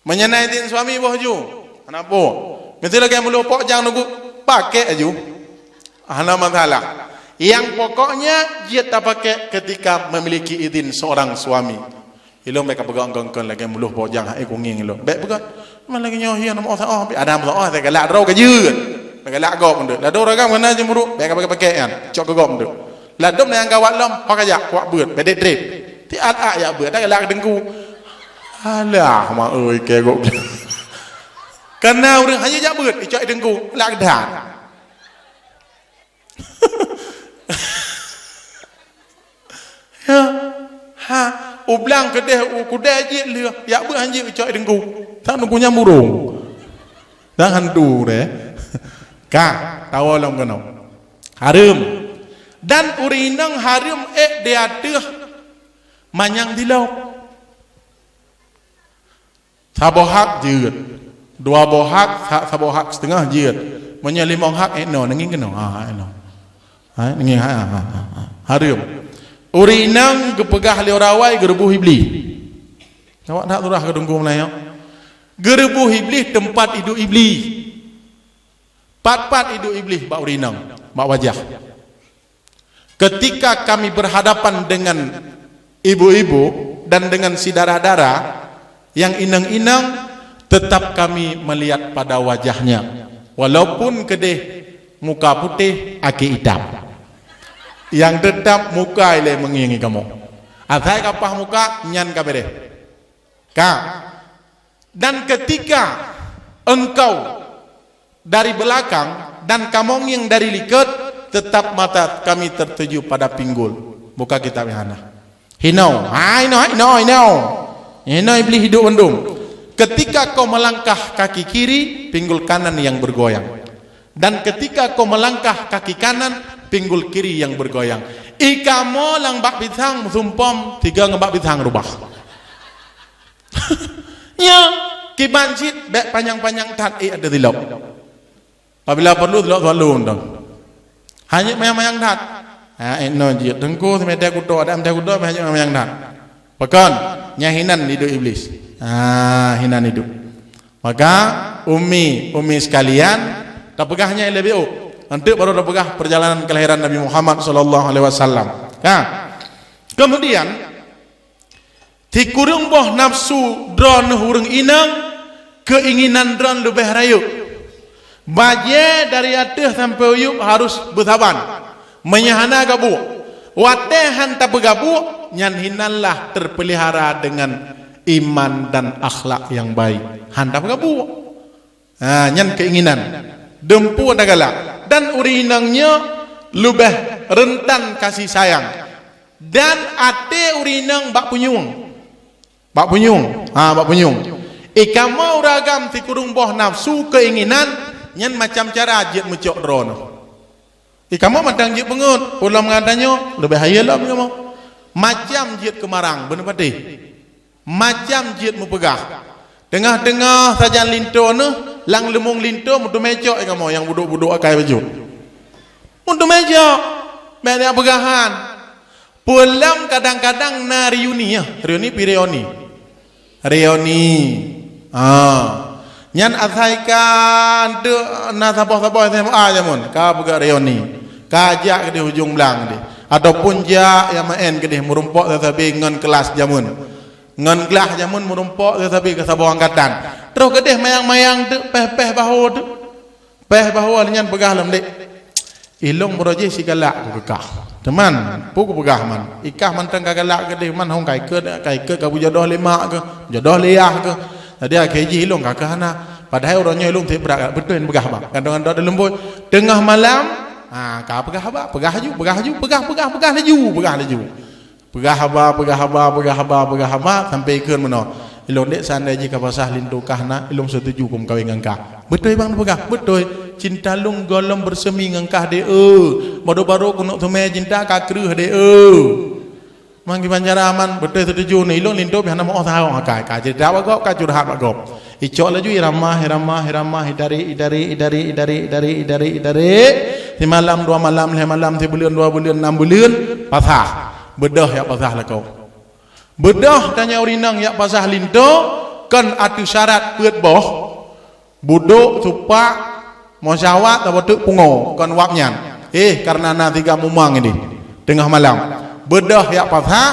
Meunyoe na izin suami boh ju, hana peue. Miseu lagée meuluh pok jang nunggu pakai aju. Hana masalah. Yang pokoknya jeuet tapakai ketika memiliki izin seorang suami. Ilong bék ka peugah engkon-engkon lagée meuluh pok jang hai kungieng ilong. Bék peugah. Man lagée nyoe hian nama oh, ada nama oh galak droe ka jeuet. Galak gob meudeuk. Ladom ragam kena jemuru, bék ka pakai-pakai nyan. Cok gob meudeuk. Ladom nyang gawat lom, ho ka jak kuak beuet, bedek drip. Ti at-at jak beuet, dak galak deungku. Alah, ma oi ke gob. Kana ureuëng hanya jak beuet, icok deungku, galak dan. Ya. Ha, ublang keudeh u kudai jeuet lheueh, jak beuet hanjeuet icok deungku. Tak nunggu nyang burung. Dah hantu deh. Ka, tawa lom keunoe. Hareuem. Dan ureuëng inong hareuem ék di ateueh manyang dilok. Saboh hak jeuet. Dua boh hak, sa-, saboh hak siteungoh jeuet. Meunyoe limong hak, ék noe, neungieng keunoe. Ha, ék noe. Ha, neungieng, ha, ha, ha, ha. Hareuem. Ureuëng inong geupeugah lé ureuëng awai geureuboh Iblih. Awak that surah keu Teungku Meulayu. Geureuboh Iblih teumpat iduek Iblih. Pat-pat iduek Iblih bak ureuëng inong, bak wajah. Ketika kami berhadapan dengan ibu-ibu dan dengan si dara-dara yang inong-inong, tetap kami melihat pada wajahnya. Walaupun keudeh muka putéh, akhé itam. Nyang teutap muka ilée meungieng kamoe. Asai ka paih muka, nyan ka beureh. Ka. Dan ketika engkau dari belakang dan kamoe ngieng dari likot, tetap mata kami tertuju pada pinggul. Buka kitab nyang hana. Hinoe, ha, hinoe, hinoe, hinoe. Hinoe Iblih hidup mandum. Ketika kau melangkah kaki kiri, pinggul kanan yang bergoyang. Dan ketika kau melangkah kaki kanan, pinggul kiri yang bergoyang. I kamoe lam bak pisang meusumpom, tiga ngon bak pisang rubah. Nyo, kiban cit bék panyang-panyang that, eh, ada tilok. Apabila perlu, tilok selalu undang. Hanya mayang-mayang that. Ha, eh, no jeuet. Teungku, seumete kuto, ada seumete kuto, hanya mayang-mayang that. Pakon, nyan hinan hidup Iblis. Ha, hinan hidup. Maka, umi, umi sekalian, tapeugah nyan lebih oh. Nanti baru tapeugah perjalanan kelahiran Nabi Muhammad sallallahu alaihi wasallam. Ha. Kemudian, sikureueng boh nafsu droeneuh ureuëng inong, keuinginan droen leubeh rayeuk. Bajée dari ateueh sampoe u yueb harus beusaban. Meunyo hana gabuek, watée han tapeugah buek, nyan hinanlah terpelihara dengan iman dan akhlak yang baik. Han tapeugah buek. Ha, nyan keuinginan. Deumpu ata galak. Dan ureuëng inong nyoe leubeh rentan kasih sayang. Dan até ureuëng inong bak punyueng. Bak punyueng. Ha, bak punyueng. I kamoe ureuëng agam sikureueng boh nafsu keuinginan, nyan macam cara jeuet meucok droeneuh. I kamoe mantong jeuet peungeut, ulôn meutanyoe, leubeh hayeu lom kamoe. Macam jeuet keumarang, beuneupatéh. Macam jeuet meupeugah. Teungoh-teungoh sajan linto neuh, lam leumueng linto meuteumé cok i kamoe nyang budok-budok akai bacut. Meuteumé cok, bék jak peugahan. Peue lom kadang-kadang na reuni, ya. Reuni pi reuni. Reuni. Ha. Nyan asai ka enteuk na saboh-saboh S M A jameun, ka peugah reuni. Ka jak keudeh ujong blang deh. Ataupun jak nyang meu'en keudeh meurumpok sabe-sabe ngon kelas jameun. Ngon glah jameun meurumpok sabe-sabe keu saboh angkatan. Troh keudeh mayang-mayang teuk, péh-péh bahô teuk. Péh bahô nyan peugah lom dek. Ilong baroe jih sigalak ku keu kah. Teuma, peue kupeugah man. I kah mantong ka galak keudeh man hong ka ikot, ka ikot ka beujodoh lé mak keuh, jodoh lé yah keuh. Jadi akhé jih ilong ka keuh hana. Padahai uroe nyoe ilong tiep brat beutôi peugah bang. Gantong-gantong dileumbôi. Teungoh malam, ha, ka peugah haba, peugah laju, peugah laju, peugah, peugah, peugah laju, peugah laju. Peugah haba, peugah haba, peugah haba, peugah haba, sampai ikheun meunoe. Ilong dek seandai jih ka pasah linto kah na, ilong setuju keu meukawen ngon kah. Beutôi bang peugah, beutôi. Cinta lôn gohlom beusemi ngon kah dek, eu. Baru-baru keuneuk teumé cinta ka kreueh dek, eu. Mang kiban cara aman, beutôi setuju ni, ilong linto pih hana meuoh sahoe akai. Ka cerita bak gob, ka curhat bak gob. Icok laju iramah, iramah, iramah, itarik, itarik, itarik. Simalam, dua malam, lhée malam, sibuleuen, dua buleuen, nam buleuen, pasah. Beudôh jak pasah lakoe. Beudôh tanyoe ureueng inong jak pasah linto, kon ateueh syarat peuet boh, budok, supak, meusyawat, saboh teuk pungo, kon wab nyan. Eh, kareuna na siga mumang ideh, teungoh malam. Beudôh jak pasah,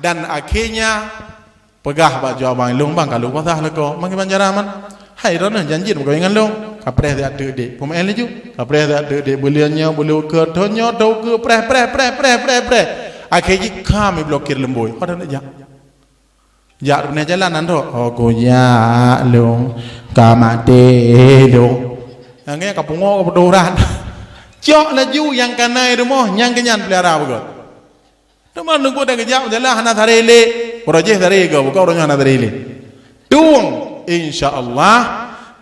dan akhé nyan, peugah bak jaweueb bang, "Ilong bang, ka lôn pasah lakoe, mangke ban cara man. Hai droeneuh janji meukawen ngon lôn." Kapreh siat teuk dek, peumeu'en laju. Kapreh siat teuk dek, buleuen nyoe, buleuen ukeue, thon nyoe, thon ukeue, preh, preh, preh. Akhé jih ka mi blokir leumbôi. Padahai jak. Jak runeuk jalan nan trok. "Oh, kujak lôn, ka maté lôn." Nyang nyan ka pungo, ka putôh urat. Cok laju nyang ka na i rumoh, nyang keunyan peulihara beugöt. Teuma nunggu dan geujak jalan hana saré lé. Uroe jih saré gob, bukan uroe nyoe hana saré lé. Tueng, insya Allah,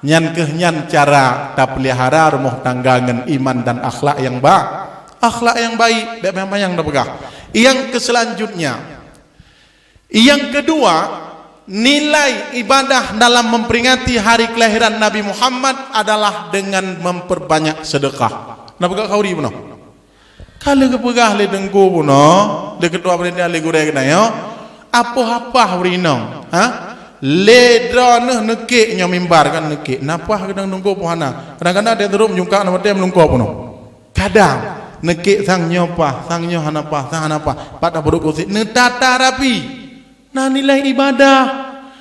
nyan keuh nyan cara tapeulihara rumoh tangga ngon iman dan akhlak nyang ba-, akhlak nyang baik, bék manyang-manyang tapeugah. Nyang keuselanjutnya, nyang keudua, nilai ibadah dalam memperingati hari kelahiran Nabi Muhammad adalah dengan memperbanyak sedekah. Na peugah khauri bunoe? Ka lheueh geupeugah lé teungku bunoe, lé keutua panitia, lé gurée geutanyoe, apoh apah ureuëng inong, ha? Lé droeneuh neukek nyoe mimbar kan neukek. Na pah keudang teungku poh hana. Kadang-kadang dia turun meujungkak nama tem lungkop bunoe. Kadang neukek sang nyoe pah, sang nyoe hana pah, sang hana pah. Pat tapeuruk kursi, neutata rapi. Na nilai ibadah.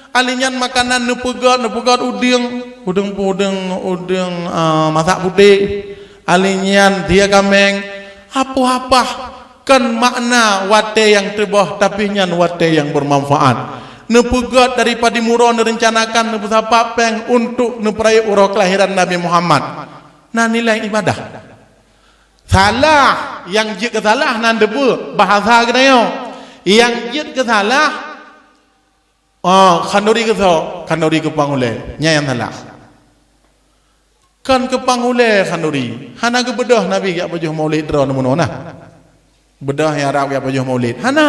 Ali nyan makanan neupeugét, neupeugét udeueng, udeueng, udeueng, udeueng, ah, masak putéh. Ali nyan dia kaméng. Apoh apah kan makna watée nyang teuboh, tapi nyan watée nyang bermanfaat. Neupeugét daripada muro neurencanakan neupeusapat péng untuk neupeureulée uroe kelahiran Nabi Muhammad. Na nilai ibadah. Salah, nyang jeuet keu salah nan deubeu bahasa geutanyoe. Nyang jeuet keu salah, oh, khanduri keu soe, khanduri keu pangulée, nyan nyang salah. Kan keu pangulée khanduri, hana geubeudôh Nabi geujak pajoh maulid droe neumoe na. Beudôh nyang rab geujak pajoh maulid, hana.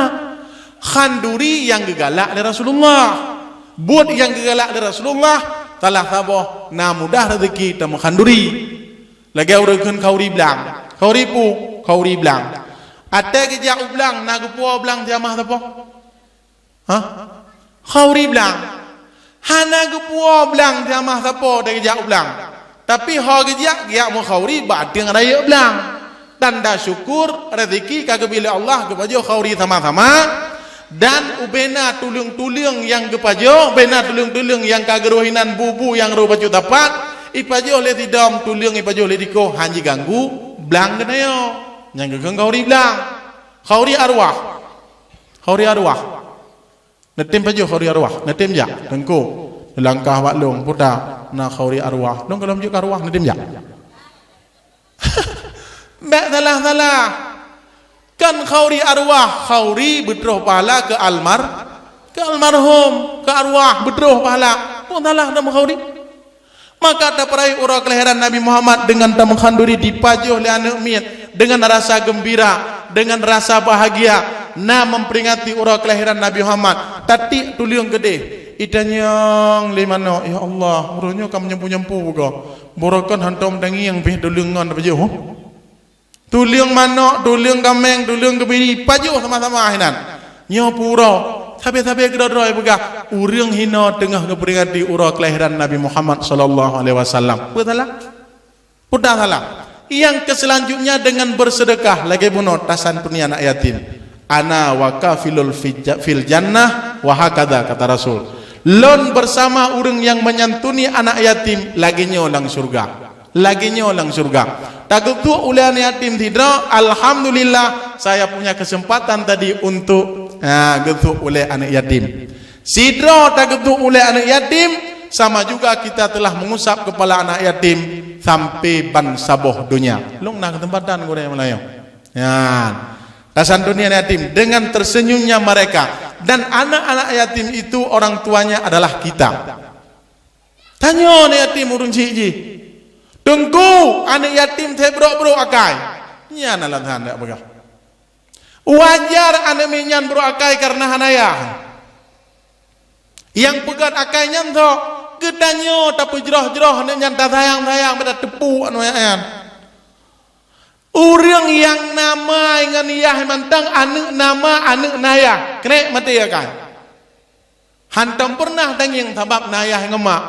Khanduri nyang geugalak lé Rasulullah. Buet nyang geugalak lé Rasulullah, salah saboh na mudah rezeki tameuh khanduri. Lagée ureuëng kheun khauri blang. Khauri pu, khauri blang. Até geujak u blang, na geupuwoe blang siamah sapo? Ha? Khauri blang. Hana geupuwoe blang siamah sapo até geujak u blang. Tapi ho geujak, geujak mukhauri bak ateueng rayeuk blang. Tanda syukur, rezeki ka geubri lé Allah geupajoh khauri sama-sama. Dan ubena tuleueng-tuleueng nyang geupajoh, ubena tuleueng-tuleueng nyang ka geuroh inan bu-bu nyang roh bacut tapat, ipajoh lé sidom tuleueng, ipajoh lé dikoh, han jiganggu blang geutanyoe. Nyang geukheun khauri blang. Khauri arwah. Khauri arwah. Neutem pajoh khauri arwah. Neutem jak. Teungku. Neulangkah bak lôn. Puta. Na khauri arwah. Lôn gohlom jeuet keu arwah. Neutem jak. Bék salah-salah. Kan khauri arwah, khauri beutroh pahala keu almar-, keu almarhum, keu arwah beutroh pahala. Peue salah dalam khauri? Maka tapeurayeuk uroe kelahiran Nabi Muhammad dengan tamukhanduri dipajoh lé aneuëk miet dengan rasa geumbira, dengan rasa bahagia, na memperingati uroe kelahiran Nabi Muhammad. Tatiek tuleueng keudeh, itanyong lé manok, "Ya Allah, uroe nyoe ka meunyeumpu-nyeumpu bugoe." Buroe kon hantom tangieng pih tuleueng ngon tapajoh. Tuleueng manok, tuleueng kaméng, tuleueng keubiri, pajoh sama-sama hinan. Nyoe pue uroe, sabe-sabe keudroe-droe peugah, ureuëng hinoe teungoh geuperingati uroe kelahiran Nabi Muhammad sallallahu alaihi wasallam. Peue salah? Peue salah? Yang keselanjutnya dengan bersedekah, lagée bunoe tasantuni anak yatim. Ana wa kafilul fija-, fil jannah wa hakadha, kata Rasul. Lôn bersama ureuëng yang menyantuni anak yatim lagée nyoe lam syurga. Lagée nyoe lam syurga. Tageutôk ulée aneuk yatim sidroe, alhamdulillah, saya punya kesempatan tadi untuk, ha, geutôk ulée aneuk yatim. Sidroe tageutôk ulée aneuk yatim, sama juga kita telah mengusap kepala anak yatim sampai ban saboh donya. Lôn na keuseumpatan gurée meulayeue. Nyan. Tasantuni aneuk yatim dengan tersenyumnya mereka. Dan anak-anak yatim itu orang tuanya adalah kita. Tanyoe aneuk yatim ureuëng chik jih. Teungku, aneuk yatim teubrok-brok akai. Nyan alasan dak peugah. Wajar aneuk miet nyan brok akai kareuna hana yah. Nyang peugét akai nyan soe? Geutanyoe tapeujroh-jroh aneuk nyan tasayang-sayang bak tateupeue aneuk nyan. Ureuëng nyang na ma ngon yah mantong aneuk na ma, aneuk na yah. Keuneuk maté akai. Hantom peureunah tangieng sabab na yah ngon mak.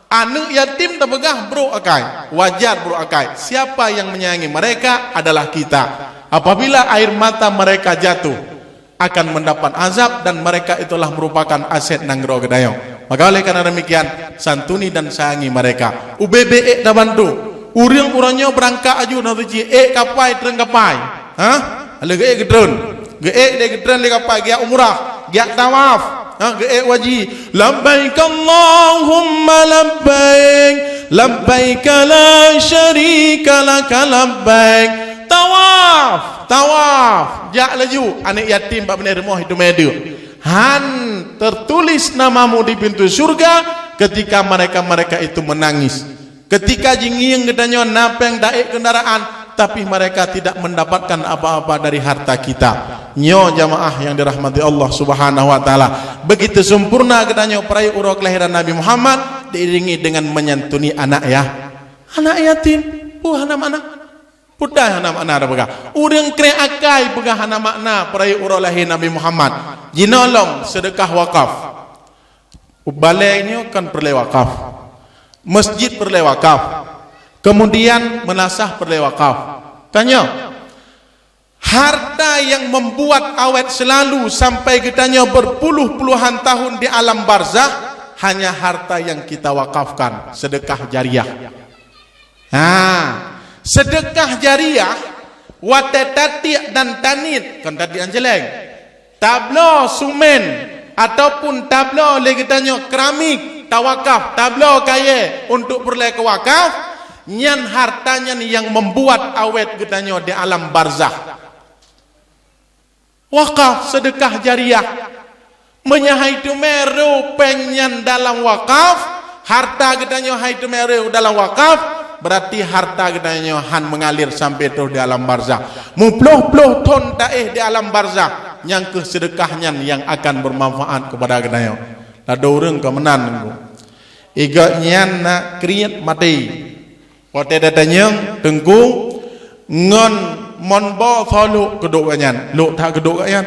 Aneuk yatim tapeugah brok akai, wajar brok akai. Siapa yang menyayangi mereka adalah kita. Apabila air mata mereka jatuh, akan mendapat azab dan mereka itulah merupakan aset nanggroe geutanyoe. Maka oleh karena demikian, santuni dan sayangi mereka. Ubé-bé ék tabantu. Ureuëng uroe nyoe beurangkat aju na suci, ék kapai treun kapai. Ha? Lé geuék geutreun. Geuék lé geutreun lé kapai geujak umrah, geujak tawaf. Ha, geuék waji. Labbaik Allahumma labbaik. Labbaik la syarika laka labbaik. Tawaf, tawaf. Jak laju aneuk yatim bak binéh rumoh itu meudeuek. Han tertulis namamu di pintu surga ketika mereka-mereka itu menangis. Ketika jingieng geutanyoe na péng daék kendaraan, tapi mereka tidak mendapatkan apa-apa dari harta kita. Nyoe jamaah yang dirahmati Allah Subhanahu wa taala. Begitu sempurna geutanyoe peurayeuk uroe kelahiran Nabi Muhammad diiringi dengan menyantuni anak ya-, anak yatim. Wah, anak mana? Peue hana makna tapeugah. Ureuëng krek akai peugah hana makna peurayeuk uroe lahé Nabi Muhammad. Jinoe lom seudeukah wakaf. Balée nyoe kan peureulée wakaf. Masjid peureulée wakaf. Kemudian meunasah peureulée wakaf. Tanyoe, harta yang membuat awet selalu sampai geutanyoe berpuluh-puluhan tahun di alam barzakh, hanya harta yang kita wakafkan, sedekah jariah. Ha, sedekah jariah, watée tatiek dan taniet, kon tatiek nyang jeleng. Tabloe sumen ataupun tabloe lé geutanyoe keramik, tawakaf, tabloe kayée untuk peureulée keu wakaf, nyan harta nyan nyang membuat awet geutanyoe di alam barzakh. Wakaf, sedekah jariah. Meunyoe hai teumé rô péng nyan dalam wakaf, harta geutanyoe hai teumé rô dalam wakaf, berarti harta geutanyoe han mengalir sampai troh di alam barzakh. Muploh-ploh thon taéh di alam barzakh, nyang keuh sedekah nyan nyang akan bermanfaat kepada geutanyoe. Ladôm ureuëng ka meunan nunggu. Igoe nyan na kriet maté. Watée tatanyong, "Teungku, ngon mon boh soe lhok keuduek gobnyan?" Lhok that keuduek gobnyan.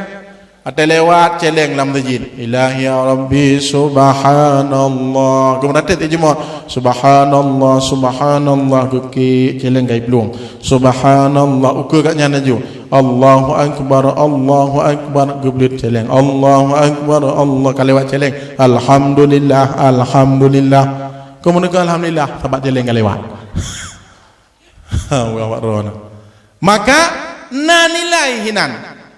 Watée lewat, celeng lam masjid, "Ilahi ya Rabbi, subhanallah." Keumudian watée teujeumoe, "Subhanallah, subhanallah," geukik, celeng gai plueng. "Subhanallah," ukeue gobnyan laju. "Allahu akbar, Allahu akbar," geubleuet celeng. "Allahu akbar, Allah," ka lewat celeng. "Alhamdulillah, alhamdulillah." Keumudian alhamdulillah, sabab celeng ka lewat. Ha, ureuëng awak droe na. Maka na nilai hinan.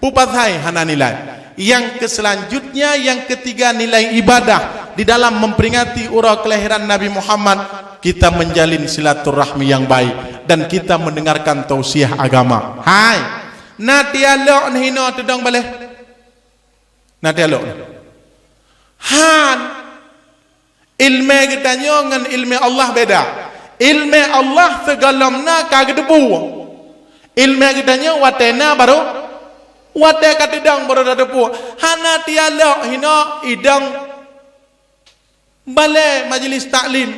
Peue pasai hana nilai? Yang keselanjutnya, yang ketiga, nilai ibadah di dalam memperingati uroe kelahiran Nabi Muhammad, kita menjalin silaturahmi yang baik dan kita mendengarkan tausiah agama. Hai, na tialok neuh hinoe teudong baleh? Na tialok neuh? Han. Ileumé geutanyoe ngon ileumé Allah beda. Ileumé Allah sigohlom na ka geuteupeue. Ileumé geutanyoe watée na barô, watée ka teudong barô tateupeue. Hana tialok hinoe idong balée majlis taklim.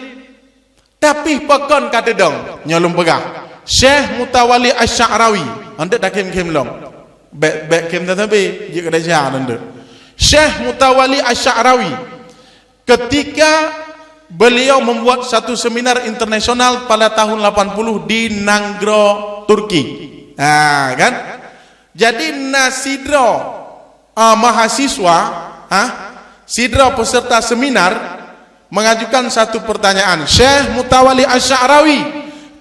Tapi pakon ka teudong, nyoe lôn peugah, Syekh Mutawali Asy-Sya'rawi, anteuk takhém-khém lom. Bék, bék khém teutabé, jeuet keu desya anteuk. Syekh Mutawali Asy-Sya'rawi, ketika beliau membuat satu seminar internasional pada tahun lapan puluh di Nanggroe, Turki. Ha, kan? Jadi, na sidroe, ah, mahasiswa, ha, sidroe peserta seminar mengajukan satu pertanyaan, "Syekh Mutawali Asy-Sya'rawi,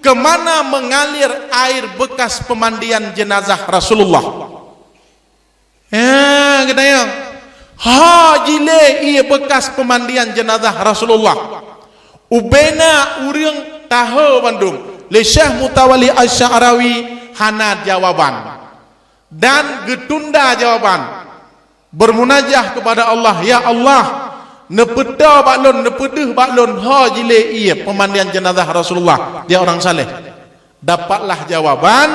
ke mana mengalir air bekas pemandian jenazah Rasulullah?" Ya, geutanyong. Ha jilée ié bekas pemandian jenazah Rasulullah. Ubena ureuëng tahe bandum. Lé Syekh Mutawali Asy-Sya'rawi hana jawaban. Dan geutunda jawaban. Bermunajah kepada Allah, "Ya Allah, neupeutoe bak lôn, neupeudeuh bak lôn ho jilée ié pemandian jenazah Rasulullah, dia orang saleh." Dapatlah jawaban,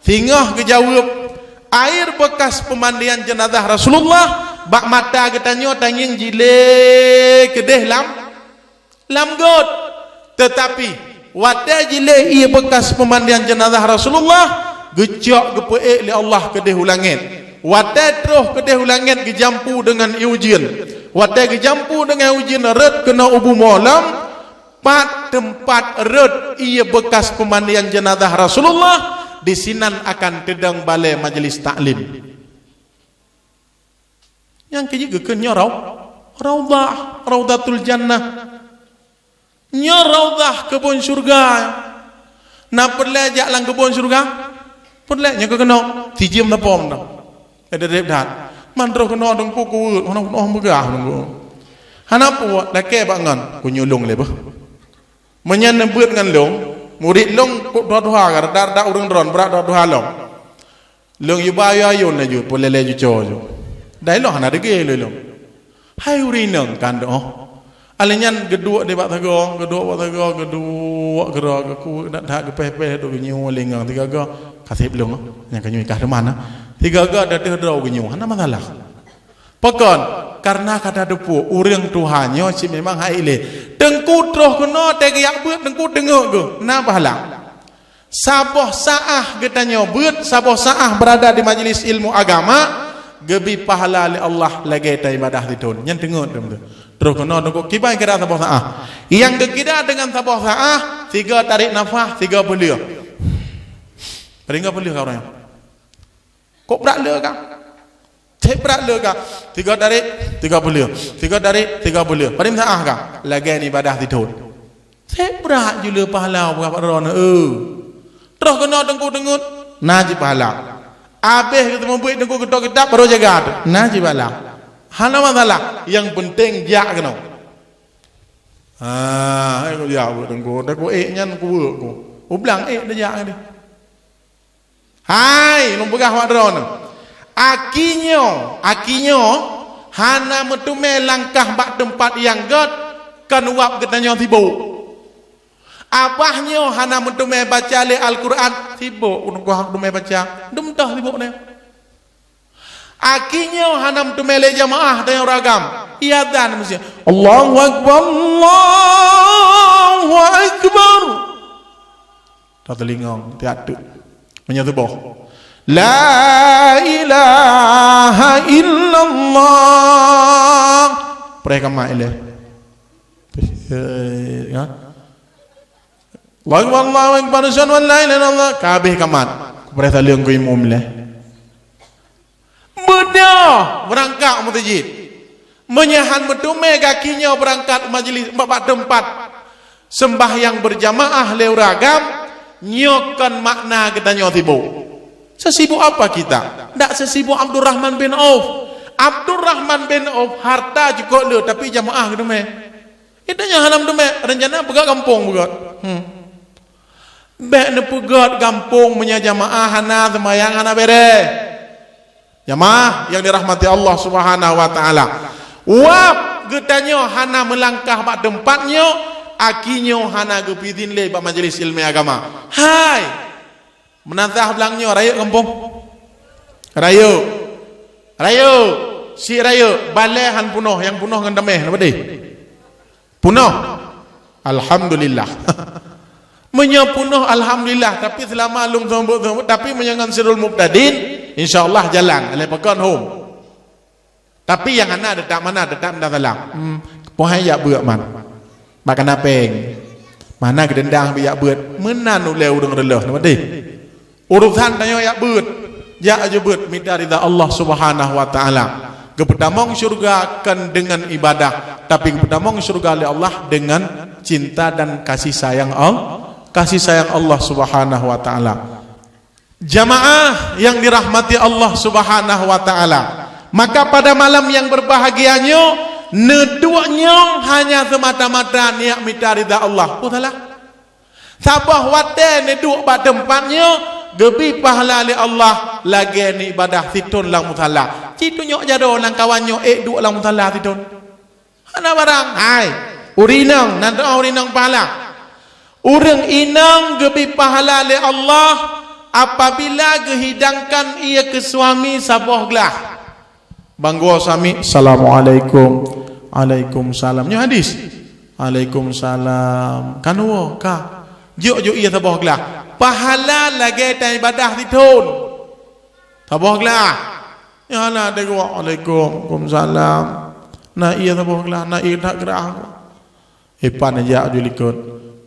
singoh geujaweueb, air bekas pemandian jenazah Rasulullah bak mata geutanyoe tangieng jilée keudeh lam, lam got. Teutapi, watée jilée ié bekas pemandian jenazah Rasulullah, geucok geupeuék lé Allah keudeh u langét. Watée troh keudeh u langét geujampu deungon ié ujeuen. Watée geujampu deungon ujeuen rhot keunoe u bumoe lom, pat teumpat rhot ié bekas pemandian jenazah Rasulullah, disinan akan teudong balée majlis taklim. Nyang keujeuet geukheun nyoe rau-, raudhah, Raudhatul Jannah. Nyoe raudhah keubon syeuruga. Na peureulée jak lam keubon syeuruga? Peureulée nyoe keunoe, sijeuem lapom dah. Ada deb that. Man troh keunoe Teungku kuweuek, hana keunoe meugah Teungku. Hana peue, lakée bak ngon, kunyulong lé beuh. Meunyan neubeuet ngon lôn, murit lôn kok tuha-tuha, rada-rada ureuëng droen, brat tuha-tuha lom. Lôn yuba ayôn laju, peuleleh juco ju. Dai lôn hana degé lé lôn. Hai ureuëng inong kan doh. Alèh nyan geuduek di bak sagoe, geuduek bak sagoe, geuduek keudroe, geukuek that-that geupéh-péh dok geunyoe lingang tiga ga. Kaseb lôn, nyang keunyoe kah teuma na. Tiga ga dah teuh droe geunyoe, hana masalah. Pakon? Karena ka tateupeue ureuëng tuha nyoe cit memang hai ilée. Teungku troh keunoe teuh geujak beuet, Teungku teungeuk geuh, na pahala. Saboh saah geutanyoe beuet, saboh saah beurada di majlis ilmu agama, geubri pahala lé Allah lagée taibadah sithon. Nyan teungeut, teungeut. Troh keunoe teungku kiban kira saboh saah. Nyang geukira deungon saboh saah, sigoe tarék nafah, sigoe peuleueh. Ringoe peuleueh ka ureuëng nyan. Kok brat le ka? Cek brat le ka. Tiga tarék, tiga puluh. Tiga tarék, tiga puluh. Paling saah ka? Lagée ni ibadah sithon. Cek brat ju le pahala buka pat droeneuh, eh. Troh keunoe teungku teungeut, na cit pahala. Abéh geuteumeubeuet teungku geutok kitab, baru jaga tu. Na cit pahala. Hana masalah. Yang penting jak keunoe. Ha, hai ku jak buet teungku. Teungku ék nyan ku buet ku. Ublang ék dah jak tadi. Hai, lôn peugah bak droeneuh. Aki nyoe, aki nyoe hana meuteumé langkah bak teumpat nyang gét, kon wab geutanyoe sibok. Abah nyoe hana meuteumé baca lé Al-Qur'an, sibok, ureuëng kuah teumé baca, dum toh sibok nyan. Aki nyoe hana meuteumé lé jamaah tanyoe ureuëng agam. Iya dan meusiang, "Allahu Akbar, Allahu Akbar." Tatelingong, tiak teuk. Meunyoe tuboh, "La ilaha illallah." Preh kamat ilée. Ya. "Allahu Akbar, Allahu Akbar, asyhadu an la ilaha illallah." Ka habéh kamat. Preh saleueng keu imum ilée. Beudôh beurangkat u meuseujid. Meunyoe han meuteumé gaki nyoe beurangkat u majlis bak, bak teumpat seumbahyang beurjamaah lé ureuëng agam, nyoe kon makna geutanyoe sibok. Sesibuk apa kita? Ndak sesibuk Abdurrahman bin Auf. Abdurrahman bin Auf harta cukôp le, tapi jamaah geuteumé. Geutanyoe hana meuteumé, rencana peugöt gampông peugöt. Hmm. Bék neupeugöt gampông meunyoe jamaah hana seumayang hana béré. Jamaah yang dirahmati Allah Subhanahu wa taala. Wab geutanyoe hana meulangkah bak teumpat nyoe, aki nyoe hana geupeuidhin lé bak majlis ileumèe agama. Hai! Meunasah blang nyoe rayeuk gampông. Rayeuk. Rayeuk. Si rayeuk, balèe han punoh, nyang punoh ngon tamèh, na padé? Punoh. Alhamdulillah. Meunyoe punoh, alhamdulillah, tapi seulama lôn seumeubeuet-seumeubeuet, tapi meunyoe ngon Sirul Mubtadin, insya Allah jalan, lé pakon hom. Tapi nyang hana teutap mana, teutap minta salam. Hmm, poh hai jak beuet man. Bak kana péng. Mana geudendang bak jak beuet. Meunan ulèe ureueng reuloh, na padé? Urosan tanyoe jak beuet. Jak aju beuet mita ridha Allah Subhanahu wa taala. Geupeutamong syeuruga kon deungon ibadah, tapi geupeutamong syeuruga lé Allah deungon cinta dan kasih sayang Al-, kasih sayang Allah Subhanahu wa taala. Jamaah yang dirahmati Allah Subhanahu wa taala, maka pada malam yang berbahagia nyoe, neuduek nyoe hanya semata-mata niat mita ridha Allah. Oh, salah. Saboh watèe neuduek bak teumpat nyoe, geubri pahala lé Allah lagèe neuibadah sithon lam musala. Ci tunyok jaroe lam kawan nyoe ék duek lam musala sithon. Hana barang, hai. Ureueng inong, na doa ureueng inong pahala. Ureueng inong geubri pahala lé Allah apabila geuhidangkan ie keu suami saboh glah. Banggoe suami, "Assalamualaikum." "Alaikumsalam." Nyoe hadis. "Alaikumsalam." Kan woe, ka. Jok-jok ie saboh glah. Pahala lagèe tan ibadah sithon. Saboh glah. Nyan na teungku, "Alaikum, kumsalam." Na ie saboh glah, na ie that grah. Ipan jak ju likot.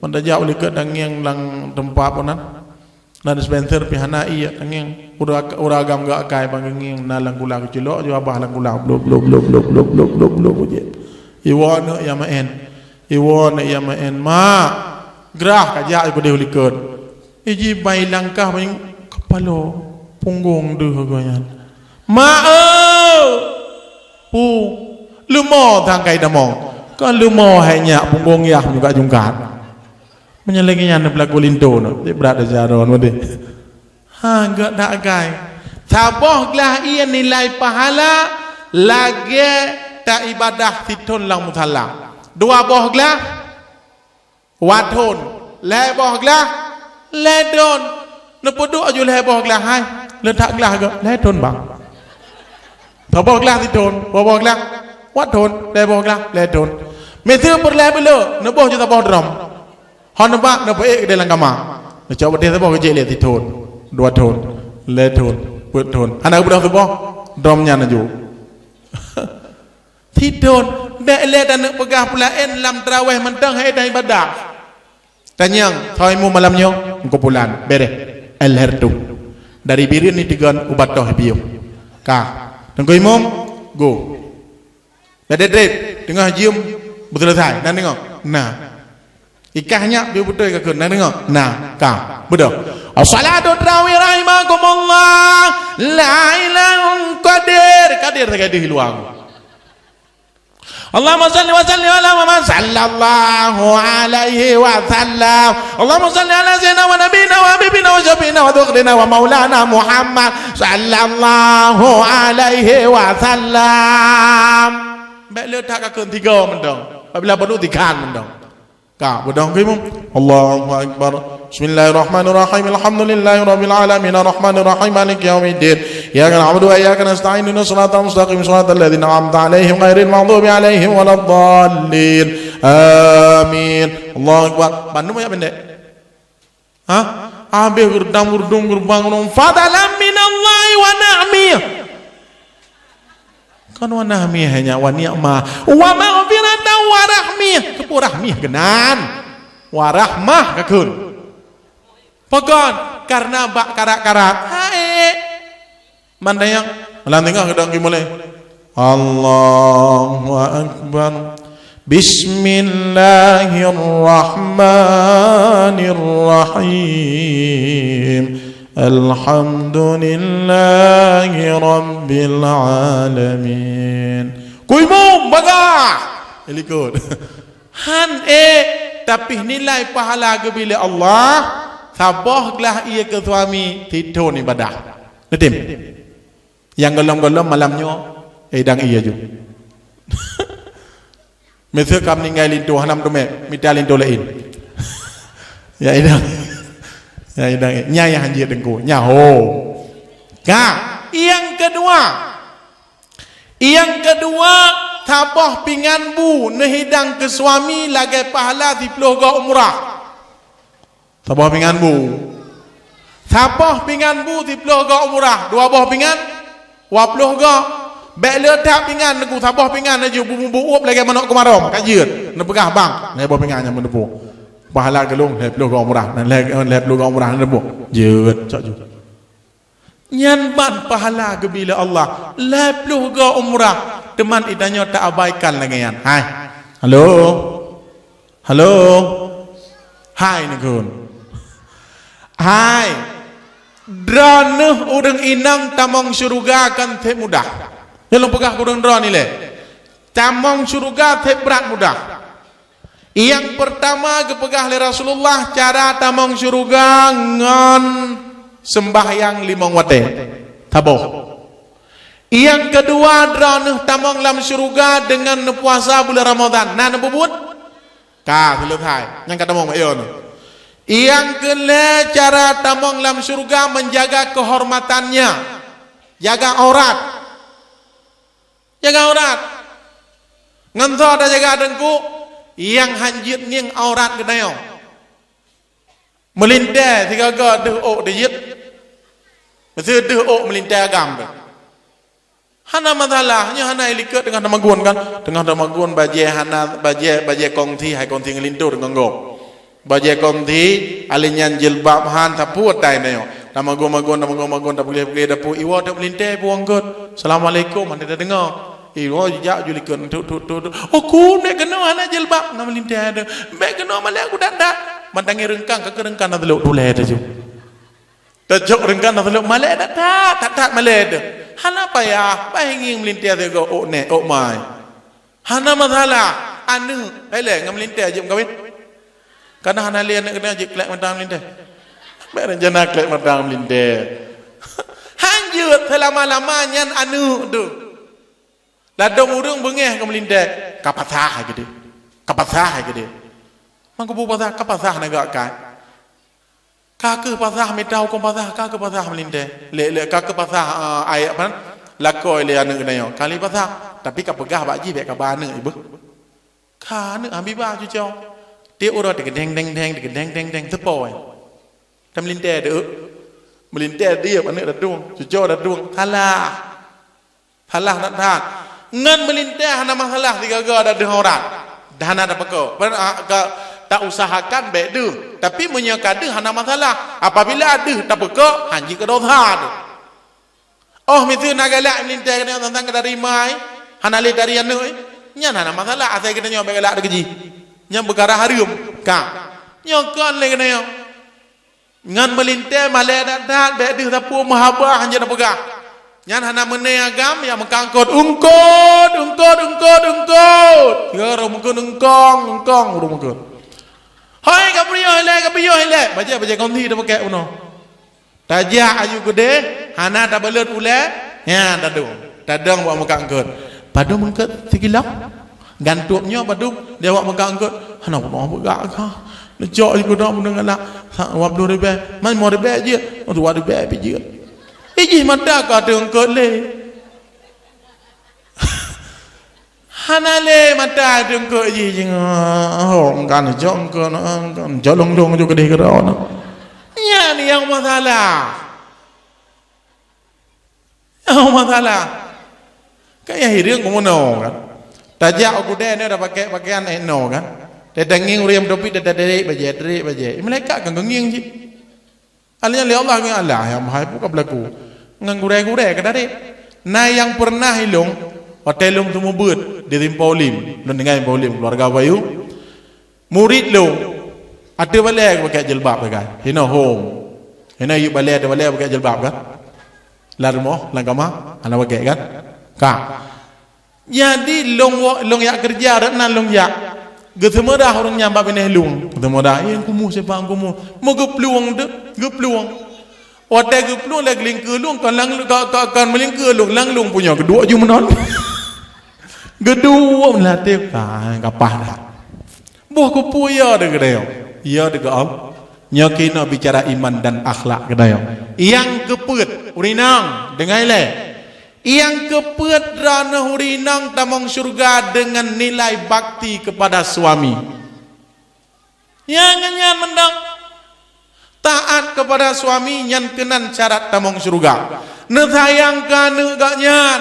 Mantong jak u likot tangieng lam teumpat peunan. Na dispenser pih hana ie tangieng. Ureueng, ureueng agam geuakai bak tangieng na lam kulah keuculok ju abah lam kulah. Blub, blub, blub, blub, blub, blub, blub, blub, jeh. Iwoe aneuk nyang maén. Iwoe aneuk nyang maén, "Mak, grah ka jak ju keudeh u likot." Iji bai langkah bai kepala punggong deuh gobnyan. "Mak eu! Pu, leumo tangkai tamong." Ka leumo hai nyak punggong yah meujungkat-jungkat. Meunyoe lagèe nyan neublaku linto nyoe, cit brat desya droe nyoe deh. Ha, gèt that akai. Saboh glah ie nilai pahala lagèe taibadah sithon lam musala. Dua boh glah, Wat thon. Lhèe boh glah, lhèe thon. Neupeuduek aju lhèe boh glah hai. Leutak glah geuh, lhèe thon bang. Saboh glah sithon, boh-boh glah, wat thon, lhèe boh glah, lhèe thon. Miseue peureulèe beuleu, neuboh ju saboh drom. Hon neubak, neupeuék keudeh lam kama. Neucok beudeh saboh keu jih lé sithon, dua thon, lhèe thon, peuet thon. Hana geubeudôh saboh, dom nyan laju. Sithon, dek lé taneuk peugah peulaén lam teurawéh mantong hai dan ibadah. Tanyong, soe imum malam nyoe? Teungku Pulan. Bereh. Al-Hertu. Dari Bireuen ni tigon ubat toh piôh. Ka. Teungku Imum, go. Dah trép, teungoh jeuem beuteuleusai. Na deungoe? Na. Ikah nyak piôh beutôi ka kheun. Na deungoe? Na. Ka. Beudôh. As-salatu tarawih rahimakumullah. La ilaha qadir. Qadir sagai deuh luang. Allahumma shalli wa sallim ala Muhammad sallallahu alaihi wasallam. Allahumma shalli ala sayyidina wa nabiyina wa habibina wa syafi'ina wa dhukhrina wa maulana Muhammad sallallahu alaihi wasallam. Bèk le that ka kheun tiga mantong. Apabila baru tiga mantong. Ka, beudôh keu imum. Allahu Akbar. Bismillahirrahmanirrahim. Alhamdulillahirabbil alamin. Arrahmanirrahim. Maliki yaumiddin. Iyyaka na'budu wa iyyaka nasta'in. Ihdinas siratal mustaqim. Siratal ladzina an'amta 'alaihim ghairil maghdubi 'alaihim waladdallin. Amin. Allahu Akbar. Bandum ya pendek. Ha? Habéh geurdam geurdum geurbang gunong, fadlan minallahi wa ni'mah. Kon wa nahmih hanya wa ni'mah. Wa maghfiratan wa rahmih. Keupeue rahmih keunan? Wa rahmah ka kheun. Pakon? Karena bak karak-karak. Hai. Mandayang. Lam teungoh geudong geumeulai. Allahu Akbar. Bismillahirrahmanirrahim. Alhamdulillahi rabbil alamin. Kuimum bagah. Ilikot. Han ék, tapi nilai pahala geubri lé Allah, saboh glah ié keu suami, sithon ibadah. Neutem. Nyang gohlom-gohlom malam nyoe, idang ié ju. Meuseu ka meuninggai linto, hana meuteumé, mita linto laén. Ya idang. Ya idang. Nya nyang hanjeuet teungku. Nya ho. Ka. Nyang keudua. Nyang keudua, saboh pingan bu neuhidang keu suami lagèe pahala siploh goe umrah. Saboh pingan bu. Saboh pingan bu siploh goe umrah, dua boh pingan, dua ploh goe. Bèk le that pingan teungku, saboh pingan laju bu-, bu-, bu-, uep lagèe manok keumarôm, ka jeuet. Neupeugah bang, lhèe boh pingan nyang meuneupu. Pahala geulông lhèe ploh goe umrah, lhèe, lhèe ploh goe umrah neuneupu. Jeuet, cok ju. Nyan ban pahala geubri lé Allah. Lhèe ploh goe umrah, teuma geutanyoe taabaikan lagèe nyan. Hai. Halo? Halo? Hai, neukheun. Hai. Droeneuh ureueng inong tamong syeuruga kon sép mudah. Nyoe lôn peugah keu ureueng droeneuh ilèe. Tamong syeuruga sép brat mudah. Nyang peurtama geupeugah lé Rasulullah cara tamong syeuruga ngon seumbahyang limong watèe. Saboh. Nyang keudua, droeneuh tamong lam syeuruga deungon neupuasa buleuen Ramadhan. Na neupeubuet? Ka, seuleusai. Nyang ka tamong, bak yo nyoe. Nyang keulhèe cara tamong lam syeuruga menjaga keuhormatannya. Jaga aurat. Jaga aurat. Ngon soe tajaga teungku? Nyang han jeuet ngieng aurat geutanyoe. Meulintèe sigoe-goe deuh ôk teujiet. Meuseu deuh ôk meulintèe agam teuh. Hana masalah, nyoe hana ilikot teungoh tamagun kan. Teungoh tamagun bajèe hana, bajèe, bajèe kongsi, hai kongsi ngon linto deungon gob. Bajèe kongsi, alèh nyan jilbab han, sapeue atai nyoe. Tamagun-magun, tamagun-magun, tapeugleh-peugleh, tapeuiwoe, tameulintèe, puwong göt. Assalamualaikum, hana tadeungoe. Iwoe, jijak ju likot, tuk, tuk, tuk, tuk. Oh, ku, bèk keunoe hana jilbab, na meulintèe teuh. Bèk keunoe malèe ku that-that. Ban tangieng reungkang, ka keu reungkang na teulok tulèe teuh ju. Tacok reungkang na teulok malèe that-that, that-that malèe teuh. Hana payah, bah ngieng meulintèe sigoe ôk nèk, ôk mai. Hana masalah, aneuk, hai lé ngon meulintèe jeuet meukawen. Kana hana lé aneuk keuneuk jeuet klek mata meulintèe. Bèk rencana klek mata meulintèe. Han jeuet seulama-lama nyan aneuk teuh. Ladôm ureueng beungèh keu meulintèe, ka pasah hai keudéh. Ka pasah hai keudéh. Mangkeubu pasah, ka pasah nanggroe kai. Ka keuh pasah mita hukôm pasah, ka keuh pasah meulintèe. Lé, lé, ka keuh pasah, eh, ayat pan, lakoe lé aneuk geutanyoe. Ka lheueh pasah, tapi ka peugah bak jih bèk kaba aneuk iboh. Ka aneuk Habibah cucoe. Tiep uroe teugeudeng deng deng, teugeudeng deng deng, teupôi. Tameulintèe deuh. Meulintèe deuh aneuk tadueng, cucoe tadueng. Salah. Salah that-that. Ngon meulintèe hana masalah sigaga dak deuh aurat. Dah hana tapeuko. Pen-, a, ka, tausahakan bèk deuh. Tapi meunyoe ka deuh hana masalah. Apabila deuh tapeuko, hanjeuet keu dosa tu. Oh, miseue na galak meulintèe keunoe teuntang keu tari mai, hana lé tari aneuk, nyan hana masalah, asai geutanyoe bèk galak deungon jih. Nyan peukara hareuem, ka. Nyoe kon lé geutanyoe. Ngon meulintèe malèe that-that, bèk deuh sapeue meuhaba hanjeuet tapeugah. Nyan hana meuné agam, ya meukangkot, "Eungkot, eungkot, eungkot, eungkot." Ya, ureueng meukheun, "Eungkong, eungkong," ureueng meukheun. "Hoi, ka piôh ilèe, ka piôh ilèe." Bajèe, bajèe konsi tapakèk bunoe. Tajak aju keudeh, hana tabalut ulèe, nyan tadong. Tadong bak muka eungkot. "Padum eungkot sikilo?" Gantuek nyoe padum, di awak muka eungkot. "Hana peunoh peugah ka. Neucok aju keudeh peunoh galak. Sa-, dua ploh ribèe. Man lima ribèe jeuet. Dua ribèe pih jeuet." Ijih mata ka ateueh eungkot lé. Hana lé mata teungkot jih jingok, oh, kan jok eungkot, kan jolong-long ju keudeh keudroe. Nyan nyang masalah. Nyang masalah. Kan nyang hireuen keumeunyoe kan. Tajak u keudè nyoe tapakèk pakaian ék noe kan. Tatangieng ureueng topik, taterek bajèe, terek bajèe. Malaikat kan geungieng cit. Alèh nyan lé Allah ngon Allah nyang Maha Peue ka beulaku. Ngon gurèe-gurèe ka tarek. Na nyang peureunah ilông, watèe lông seumeubeuet di Simpang Ulim, lôn tinggai Simpang Ulim, keuluwarga Bayu. Murit lông, ateueh balèe geupakèk jilbab sagai. Hinoe hom. Hinoe yub balèe, ateueh balèe pakèk jilbab kan? Lam rumoh, lam kama, hana pakèk kan? Ka. Jadi, lông wo-, lông jak keureuja rot nan lông jak. Geuseumeurah ureueng nyan bak binéh lông. Geuseumeurah, "Eh, Teungku Muh, sifah Teungku Muh." Meugeuplueng deuh, geuplueng. Watèe geuplueng lé geulingkeue lông, kon lam, kon, kon, kon meulingkeue lông, lam lông punya geuduek ju meunan. Geuduek meulatih, ka, kapah dah. Boh keupeue ya deungon geutanyoe? Ya deungon Allah. Nyoe keunoe bicara iman dan akhlak geutanyoe. Nyang keupeuet, ureueng inong, deungai lé. Nyang keupeuet droeneuh ureueng inong tamong syeuruga deungon nilai bakti keupada suami. Nyang nyan mantong. Taat keupada suami nyan keunan syarat tamong syeuruga. Neusayang keu aneuk gobnyan,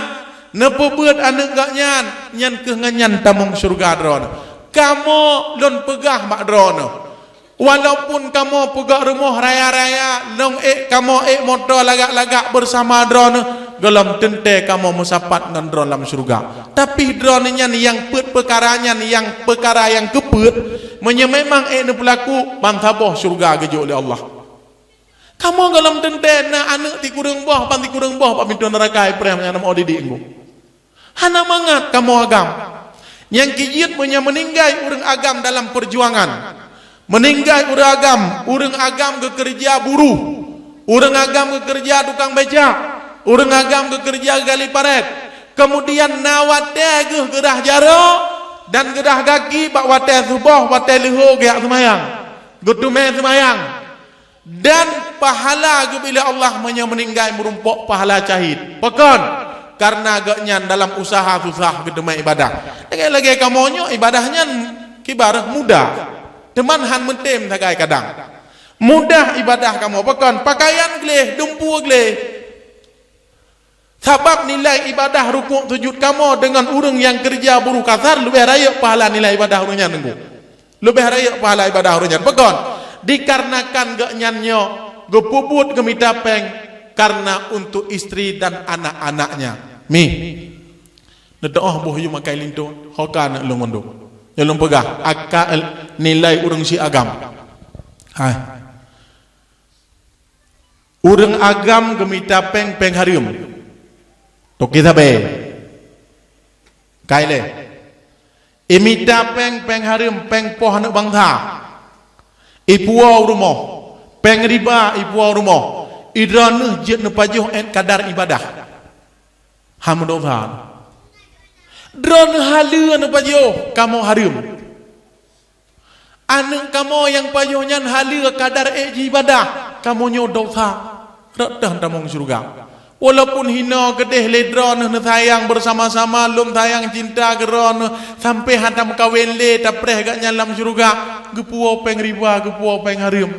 neupeubeuet aneuk gobnyan, nyan keuh ngon nyan tamong syeuruga droeneuh. Kamoe lôn peugah bak droeneuh, walaupun kamoe peugöt rumoh raya-raya, lôn ék kamoe ék moto lagak-lagak beusama droeneuh, gohlom teuntèe kamoe meusapat ngon droeneuh lam syeuruga. Tapi droeneuh nyan nyang peuet peukara nyan, nyang peukara nyang keupeuet, meunyoe memang ék neupeulaku, ban saboh syeuruga geujok lé Allah. Kamoe gohlom teuntèe na aneuk sikureueng boh, ban sikureueng boh bak pintoe neuraka ipreh nyang na meu didik ngon. Hana mangat kamoe agam. Nyang keujeuet meunyoe meuninggai ureueng agam dalam peujuangan. Meuninggai ureueng agam, ureueng agam geukeureuja buruh, ureueng agam geukeureuja tukang becak, ureueng agam geukeureuja gali parét. Keumudian na watèe geuh geudah jaroe dan geudah gaki bak watèe suboh, watèe leuhô geujak seumayang, geuteumé seumayang. Dan pahala geubri lé Allah meunyoe meuninggai meurumpok pahala syahid. Pakon? Kareuna gobnyan dalam useuha susah geuteumé ibadah. Lagèe-lagèe kamoe nyoe ibadah nyan kiban mudah. Teuma han meutem sagai kadang. Mudah ibadah kamoe pakon? Pakaian gleh, dumpeue gleh. Sabab nilai ibadah rukuk sujud kamoe deungon ureueng nyang keureuja buruh kasar leubeh rayeuk pahala nilai ibadah ureueng nyan, Teungku. Leubeh rayeuk pahala ibadah ureueng nyan. Pakon? Dikarenakan gobnyan nyoe geupeubuet geumita péng kareuna untuk istri dan anak-anaknya. Mi. Neutu'oh boh yum akai linto, ho ka aneuk lôn mandum. Nyoe lôn peugah, aka-, nilai ureueng syiek agam. Hai. Ureueng agam geumita péng, péng hareuem. Toké sabé. Kai lé. Imita péng, péng hareuem, péng poh aneuk bansa. Ipuwoe u rumoh. Péng riba ipuwoe u rumoh. Idroeneuh jeuet neupajoh ét kadar ibadah. Han meudosa. Droeneuh haleue neupajoh, kamoe hareuem. Aneuk kamoe nyang pajoh nyan haleue kadar ék jiibadah, kamoe nyoe dosa, rot teuh tamong syeuruga. Walaupun hinoe keudeh lé droeneuh neusayang beusama-sama, lom sayang cinta keu droeneuh, sampoe han tameukawen lé, tapreh gobnyan lam syeuruga, geupuwoe péng riba, geupuwoe péng hareuem.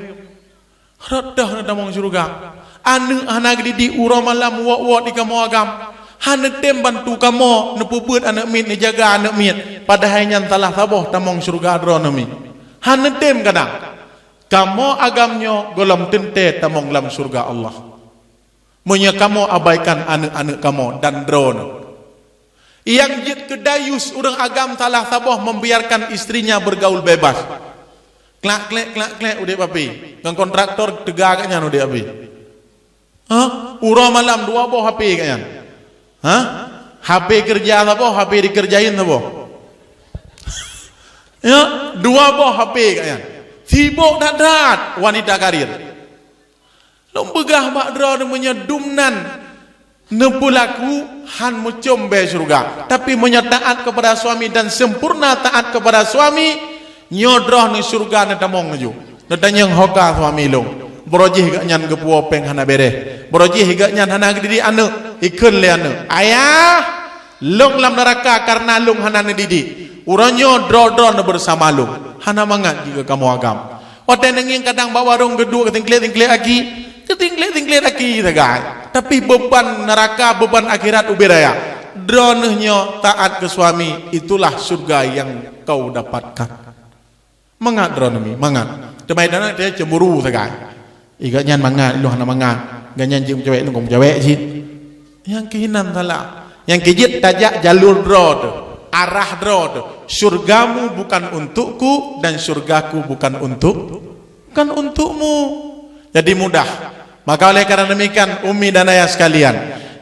Rot doh neutamong syeuruga. Aneuk hana geudidik uroe malam wot-wot di kamoe agam. Hana tem bantu kamoe neupeubeuet aneuk miet, neujaga aneuk miet. Padahai nyan salah saboh tamong syeuruga droeneuh mi. Hana tem kadang. Kamoe agam nyoe gohlom teuntée tamong lam syeuruga Allah. Meunyoe kamoe abaikan aneuk-aneuk kamoe dan droeneuh. Nyang jeuet keu dayus ureuëng agam salah saboh membiarkan istrinya bergaul bebas. Klak-klek, klak-klek udeb api. Ngon kontraktor teuga geuh nyan udeb api. Ha? Uroe malam dua boh H P geuh nyan. Ha? H P kerja saboh, H P dikerjain saboh. Ya, dua boh H P geuh nyan. Sibok that-that wanita karir. Lôn peugah bak droeneuh meunyoe dum nan neupeulaku han meucom bée syeuruga. Tapi meunyoe taat kepada suami dan sempurna taat kepada suami, nyoe droeneuh syeuruga neutamong laju. Neutanyong hoka suami lôn. Baroe jih geuh nyan geupuwoe péng hana bereh. Baroe jih geuh nyan hana geudidik aneuk, ikheun lé aneuk. Ayah, lôn lam neuraka kareuna lôn hana neudidik. Uroe nyoe droe-droe neubeusama lôn. Hana mangat jih keu kamoe agam. Watée neungieng kadang bak warong geuduek geutingklet-tingklet aki, geutingklet-tingklet aki sagai. Tapi beuban neuraka, beuban akhirat ubé raya. Droeneuh nyoe taat keu suami, itulah syeuruga nyang kau dapatkan. Mangat droeneuh mi, mangat. Teuma inan teuh cemburu sagai. Iga nyan mangat, ilong hana mangat. Ganyan jeuet meucawek, ilong meucawek cit. Nyang keuhinan salah. Nyang keujeuet tajak jalur droe teuh, arah droe teuh. Syurgamu bukan untukku dan syurgaku bukan untuk, bukan untukmu. Jadi mudah. Maka oleh karena demikian, ummi dan ayah sekalian,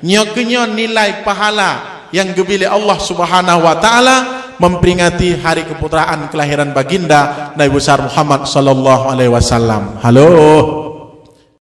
nyoe keunyoe nilai pahala yang geubri lé Allah Subhanahu wa Taala memperingati hari keputraan kelahiran baginda Nabi besar Muhammad sallallahu alaihi wasallam. Halo.